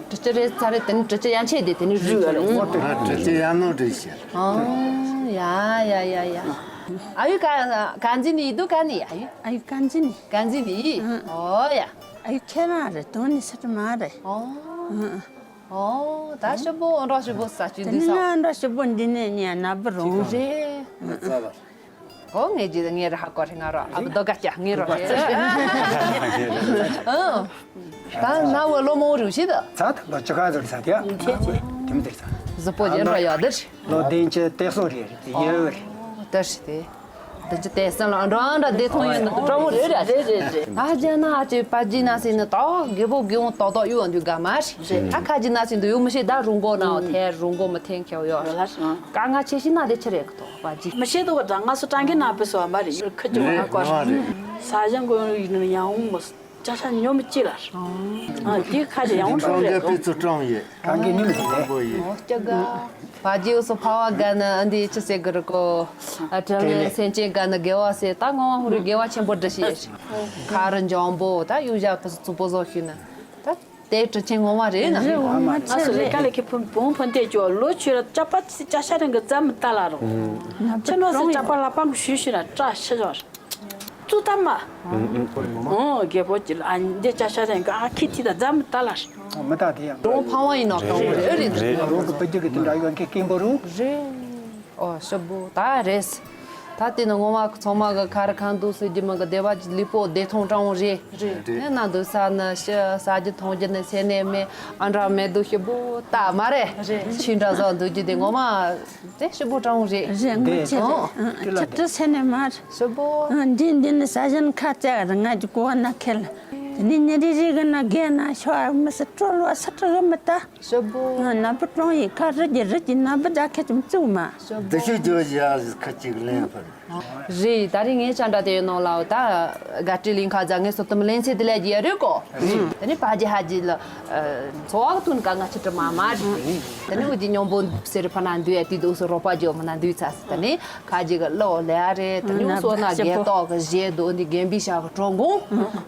དྲུག་ཅུ་རེད་ཚ་རེད་དེ་ནི་དྲུག་ཅུ་ཡན་ཆད་དེ་དེ་ནི་རུས་ཡོད་རེད། དྲུག་ཅུ་ཡན་ནོ་དྲུག་ཤེར། ཨོ་ཡ་ཡ་ཡ་ཡ། ཨ་ཡུ་ག་ག་འཛིན་ནི་ཡི་དུ་ག་ནི་ཨ་ཡུ། ཨ་ཡུ་ག་འཛིན་ནི། ག་འཛིན་ནི་ཡི། ཨོ་ཡ། ཨ་ཡུ་ཁྱེད་རང་རེད་དོན་ནི་སི་ཏྲ་མ་རེད། ཨོ། ཨོ་ད་ཞིབ་པོ་ཨོ་འདྲ་ཞིབ་པོ་ས་ཆུ་དེ་འདི་ནི་ས། ང་འདྲ་ཞིབ་པོ་འདི་ནས་ཉན་ན་བུ་རུང་། རེད། ཨོ་ངས་ཇི་ལྟར་ངས་ར་ཧ་གོ་རེ་ང་རོ་ཨ་བུ་རྡོ་ག་ཅག་ངས་རོ་རེད། ཨང་། ད་ན་བུ་ལོ་མོ་རུ་ཞིག་ད། ཚ་ད་ལོ་ཅི་ག་ཟེར་ས་དེ། དེ་མི་དེ་ས། གཟུགས་པོ་ཇེ་འགྲོ་ཡོད་དེ། ལོ་བདུན་ཅུ་དེ་སོ་རེད་ཡོད་རེད། དེ་ཞིག་དེ། དེ་ཅི་དེ་སང་ལ་འགྲོ་འདྲ་བདེ་ཐོང་ཡོད་ནི་དུ་འགྲོ་མོ་རེད་རེད་རེད་རེད། ཨ་ཅེ་ན་ཨ་ཅེ་པ་ཅི་ན་སེ་ནི་ད་རྒད་པོ་རྒད་པོ་ཏོག་ཏོག་ཡོད་འདུག་ག་མ་རེད། ཨ་ཁ་ཅི་ན་སེ་འདུག་ཡོད་མི་ཤེས་ད་རུང་གོ་ན་ཐེ་རུང་གོ་མི་ཐེན་ཁྱེར་ཡོད། ཀ་ང་ཆེ་ཤི་ན་དེ་ཆི་རེད་གི་ཏོ་པ་ཅི། མི་ཤེས་དོ་ག་ད་ང་སུ་ཀྲང་གི་ན་པེ་སོ་མ་རེད་ཡོད་ཁ་ཅོ་ང་ཀོ་ས་ཞང་གོ་ཡིན་ཡང་མོ། ཅ་ཤ་ཉོ་མི་ཅི་ལ། ཨ་དེ་ཁ་ཅི་ཡང་འདི་ཁྲོམ་རེད་གི་དཔེ་ཚོ་སྤྲང་ཡོད། གང་གི་ཉིན་ཟིན་ནས། ཨོ་སྐྱ་ག་བ་ཇི་འུ་སོ་ཕ་བ་ག་ན་ཨ་འདི་ཅི་ཟེར་གི་རེད་གོ། ཨ་དྲ་ལེ་སེམས་ཅན་ག་ན་དགེ་བ་ཟེར་ད་ངོ་མ་ཧུ་རི་དགེ་བ་ཆེན་པོ་འདྲ་ཞིག་ཡོད་ཤི། ཁ་རུ་འཇམ་པོ་ད་གཡུ་ཞག་ཕུ་སུ་ཚུ་པོ་བཟོ་ཤི་ན་ད་དེ་དྲི་ཆེན་ངོ་མ་རེད་ན། རེད་ངོ་མ་ང་ཚོ་ཆེ་ལས་ཀ་རེད། ལས་ཀའི་ཕུང་བོང་ཕུང་དེ་ཅོ་ལོ་ཆོས་ར་ཅ་པ་ཅ་ཤ་རིང་གི་རྩ་མི་ལྟ་ལ་རོ། ཆེ་ནོ་སི་ཅ་པ་ལ་པང་གི་ཞུ་ཞུ་ན་བཀྲ་ཤི་ཞོར། ཙུ་ཏ་མ། ཨོ་རྒད་པོ་ཅི་ལ་ཨ་འདི་ཅ་ཤ་རེང་ག་ཨ་ཁི་ཐི་ད་རྫ་མི་ལྟ་ལ། མི་ལྟ་དེ་ཡང་། རོང་ཕང་བ་ཡིན་ནོ་གང་རེད་རེད་རེད། རོང་གི་བུ་རྒྱུད་ཀྱི་དེ་འདྲ་ཡོད་མཁན་སྐྱེན་པོ་རུ། རེད། ཨོ་ཞིབ་པོ་ད་རེད། ད་དེ་ནི་ངོ་མ་ཚང་མ་གི་ཁ་རི་ཁང་དུ་སུ་རྒྱུ་མ་གི་བདེ་བ་ལི་པོ་བདེ་ཐང་དྲང་བོ་རེད། རེད། ནི་ན་འདུག་ས་ནི་ཤི་ས་རྒྱུ་ཐོང་རྒྱུ་ནི་སེ་ནས་མེ་ཨ་འདྲ་མེ་འདུག་ཞིབ་པོ་ད་མ་རེད། རེད། ཆི་འདྲ་བཟོ་འདུག་རྒྱུ་དེ་ངོ་མ། དེ་ཞིབ་པོ་དྲང་བོ་རེད། རེད་ངོ་ཆེ་རེད། ཨ་ཁྱེད་ཀྱི་སེ་ནས་མར། ཞིབ་པོ། ཨ་འདི་འདི་ནི་ས་ཞིང་ཁ་བཙལ་ར་ང་གི་གོ་བ་ན་ཁེལ། དེ་ནི་ཉི་རི་རི་གི་ན་རྒས་ན་ཤོ་ཨ་མི་སི་ཀྲོལ་བ་ས་ཁྲི་གི་མི་ལྟ། ཞིབ་པོ། ཨ་ན་བུ་ཀྲོང་ཡི་ཁ་རི་གི་རི་གི་ན་བུ་ད་ཁེ་ཙམ་བཙུགས་མ། ཞིབ་པོ། འདི་ཤི་ཇོ་ཇི་ཨ་ཁ་ཅིག་ལེན་ཕར། རེད། ད་རེས་ངས་ཅང་འདྲ་དེ་ཡོད་ནོ་ལའོ། ད་དགའ་སྤྲོའི་གླིང་ཁ་ཛ་ངས་སོ་ཏམ་ལེན་ཚེ་དེ་ལས་རྒྱལ་རེད་གོ། དེ་ནི་ཕ་ཇེ་ཧ་ཇེ་ལ་འཚོ་བ་ཐུན་ཀ་ང་ཆི་ཏྲི་མ་མ་རེད། དེ་ནི་འུ་ཅི་ཉོན་པོ་སེར་ཕ་ན་འདུས་ཡ་དེ་དུ་སོ་རོ་པ་ཇོ་མ་ན་འདུས་ཚ་སི། དེ་ནི་ཁ་ཇེ་ག་ལོ་ལེ་ཨ་རེད། དེ་ནི་འུ་སོ་ན་རྒྱལ་ཏོག་གི་རྗེས་དུ་འདི་རྒན་པི་ཤ་གི་གྲོང་གོང་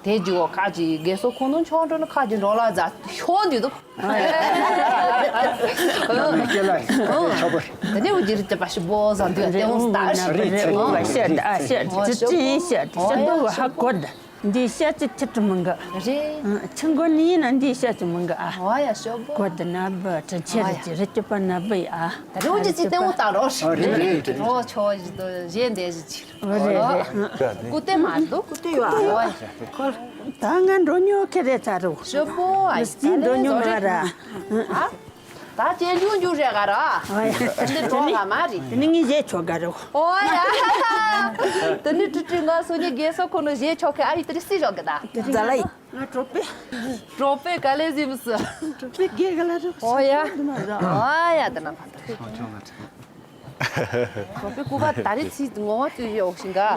དེ་ཇི་གོ་ཁ་ཇེ་རྒན་སོ་ཁོ་ནོ་ཆོ་འགྲོ་ན་ཁ་ཇེ་འགྲོ་ལ་ཛ་ཤོ་འདི་དུ། ད་ནི་འུ་ཅི་རི་ཏི་པ་ཤི་བོ་ཟ་འདུས་ཏེ་འོང་སྟ་ཤི་རེད། ཨ་ཤ་ད་ཨ་ཤ་ཅི་ཅི་ཡིན་ཤ་ཤ་འདུ་བ་ཧ་གོ་ད། འདི་ཤ་ཅི་ཁྱི་ཏི་མི་འགའ་རེད། ཆི་མགོ་ནི་ཡིན་ན་འདི་ཤ་ཅི་མི་འགའ་ཨ། ཨོ་ཡ་ཤོ་བོ་གོ་ད་ན་བ་དྲིན་ཆེ་རི་ཅི་རི་ཅི་པ་ན་བ་ཡ་ཨ། ད་ནི་འུ་ཅི་ཅི་ཏེ་འོང་སྟ་རོ་ཤི་རེད། རོ་ཆོ་ཡི་དོ་གཞན་དེ་ཞི་ཆི་རེད། ཀུ་ཏེ་མ་འདུག་ཀུ་ཏེ་ཡོད་ཨ། ཨོ་ཡ་ཁོ་ད་ང་འགྲོ་ཉོ་ཁེ་རེ་ཚ་རུ་ཤོ་བོ་ཨ་ཡ་ད་འགྲོ་ཉོ་མ་ར། ཨ། ད་ཅེ་ལུ་འཇུ་རེ་ག་ར། ཨོ་ཡ། དེ་འགྲོ་ག་མ་རེད། དེ་ནི་ངས་བཞེས་ཆོག་ག་རོ། ཨོ་ཡ། དེ་ནི་ཀྲི་ཀྲི་ང་སོ་ཉི་རྒན་སོ་ཁོ་ནོ་བཞེས་ཆོག་ག་ཨ་ཡི་དེ་རི་སི་ཞོག་གི་ད། ཛ་ལ་ཡི། ང་གྲོགས་པོ། གྲོགས་པོ་ག་ལེ་ཟིམ་སི། གྲོགས་པོ་རྒན་ག་ལ་རོ། ཨོ་ཡ། ཨོ་ཡ་དེ་ན་ཕ་ད། གྲོགས་པོ་ཀུ་བ་ད་རི་ཚི་ངོ་བ་ཙུ་ཡོག་ཤིང་ག་ཨ་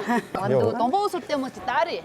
འདུ་དང་པོ་སུར་ཏེ་མོ་ཅི་ད་རེད།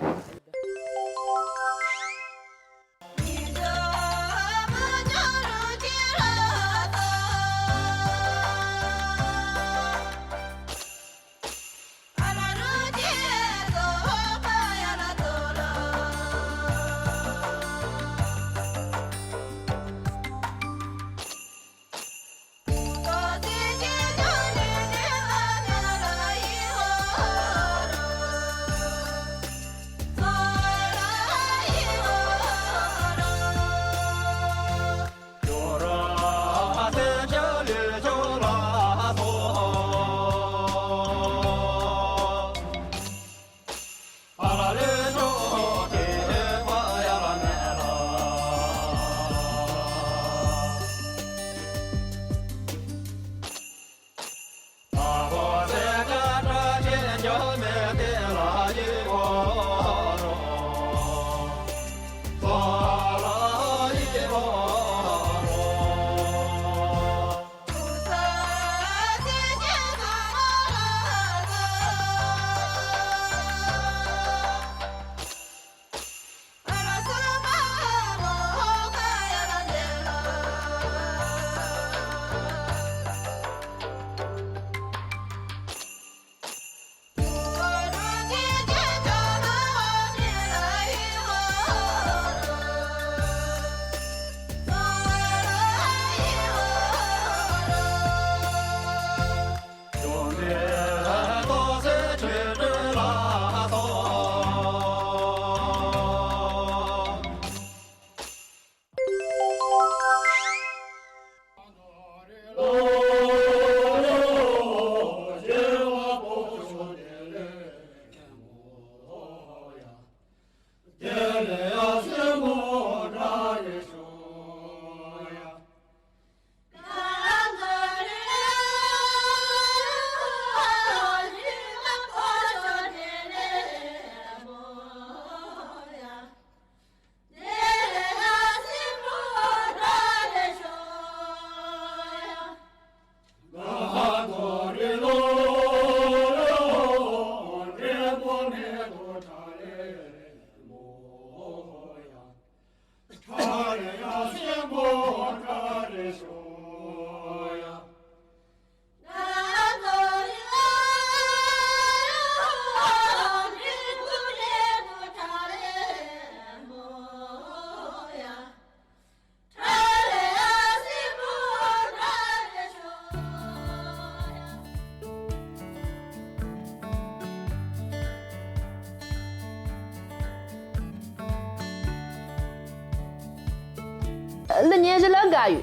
ལ་ཉན་ཞི་ལ་དགའ་ཡོད།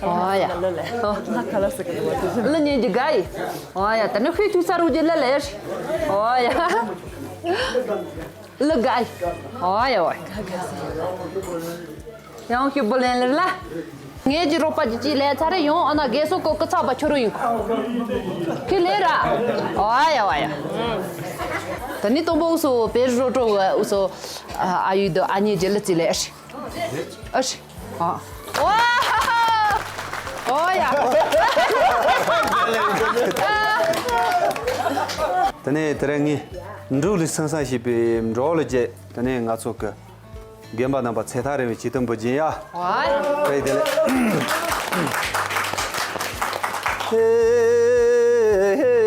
ཨོ་ཡ། ལ་ཉན་ཞི་དགའ་ཡི། ཨོ་ཡ། ད་ནི་ཁུལ་ཐུག་ས་རུ་ཇི་ལ་ལེར། ཨོ་ཡ། ལ་དགའ་ཡི། ཨོ་ཡ་ཨོ་ཡ། ཡང་ཁྱི་བུ་ལེན་ལེར་ལ། ངེད་ཀྱི་རོགས་པ་ཅི་ཅི་ལས་ཚར་རེ་ཡོང་ཨ་ན་རྒས་སོ་ཀོ་ཀི་ཚགས་པ་ཁྱོ་རུ་ཡིན་ཁོ། ཁི་ལེ་ར། ཨོ་ཡ་ཨོ་ཡ། ད་ནི་སྟོན་པོ་འུ་སོ་པེ་རོ་ཀྲོ་འུ་སོ་ཨ་ཡུ་དུ་ཨ་ཉེ་ཇེ་ལི་ཙི་ལེ་ཨ་ཤི། ཨ་ཤི། ཨ། ཨོ། ཨོ་ཡ། ཨ། དེ་ནས་དེ་རིང་ངས་འབྲུག་ལུགས་སེམས་བཟང་ཞེས་པའི་འབྲོག་ལ་བརྒྱད། དེ་ནས་ང་ཚོ་གི་རྒན་པ་རྣམ་པ་ཚེ་ཐར་རིང་བའི་ཆེད་དུ་འབུལ་གྱིན་ཡ། ཨོ། བཀྲ་ཤིས་བདེ་ལེགས།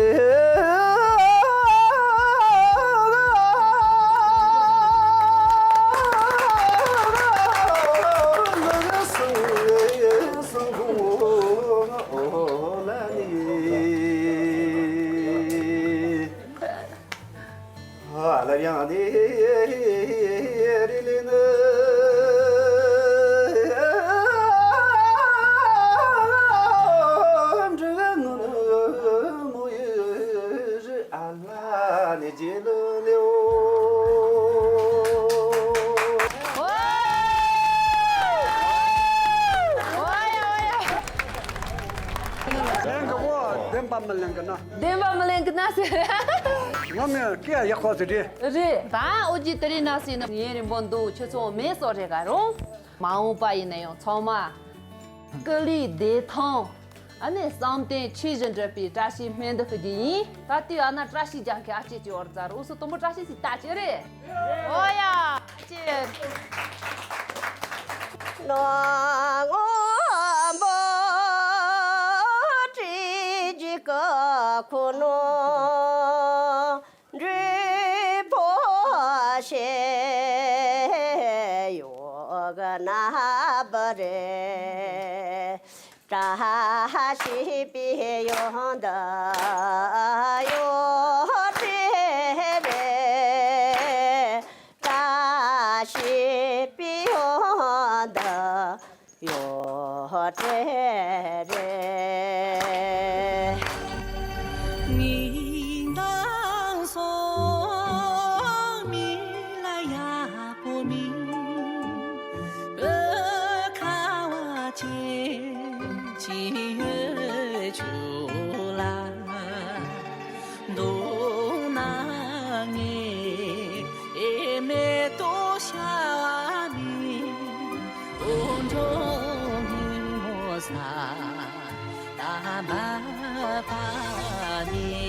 ལེན་གི་བོ་བདེན་པ་མི་ལེན་གི་ན། བདེན་པ་མི་ལེན་གི་ན་ཟེར། ང་མི་སྐད་ཡག་པོ་ཟེར་དེ། རེད། ད་ཨོ་ཇི་དེ་རིང་ན་སྲིད་ནི་ཡུན་རིང་པོ་འདུག་ཁྱོད་ཚོ་མེད་སོགས་རེད་ག་རུང་། མ་འོངས་པ་ཡིན་ན་ཡང་ཚང་མ་སྐུ་ལུས་བདེ་ཐང་། ཨ་ནི་བསམ་དོན་ཆོས་བཞིན་འགྲུབ་པའི་བཀྲ་ཤིས་སྨོན་འདུན་ཕུལ་རྒྱུ་ཡིན། ད་ལྟའི་ཨ་ན་བཀྲ་ཤིས་རྒྱལ་མཁན་ཨ་ཅེ་ཅེ་བར་མཛད་རུ་སུ་དུམ་བུ་བཀྲ་ཤིས་སི་ལྟ་ཅེ་རེད། ཨོ་ཡ། ཨ་ཅེ། ནོ་ངོ་བོ་དྲི་ཇི་ཀ་ཁུ་ནོ། འབྲས་བུ་ཞེས་ཡོད་ན་བ་རེ། བཀྲ་ཤིས་པའི་ཡོན་ཏན་ཡོད་དེ་རེད། བཀྲ་ཤིས་པའི་ཡོན་ཏན་ཡོད་དེ་རེད། ཉིན་དང་སོང་མི་ལ་ཡག་པོ་མིན། ཨ་ཁ་བ་ཆེ་ཅི་ཡོད་ཆུ་ལ། མདོར་ན་ངས་ཨེ་མེད་དོ་ཤ་བ་མིན། འོ་འགྲོ་མི་མོ་ས་ད་འབབ་པ་ནི།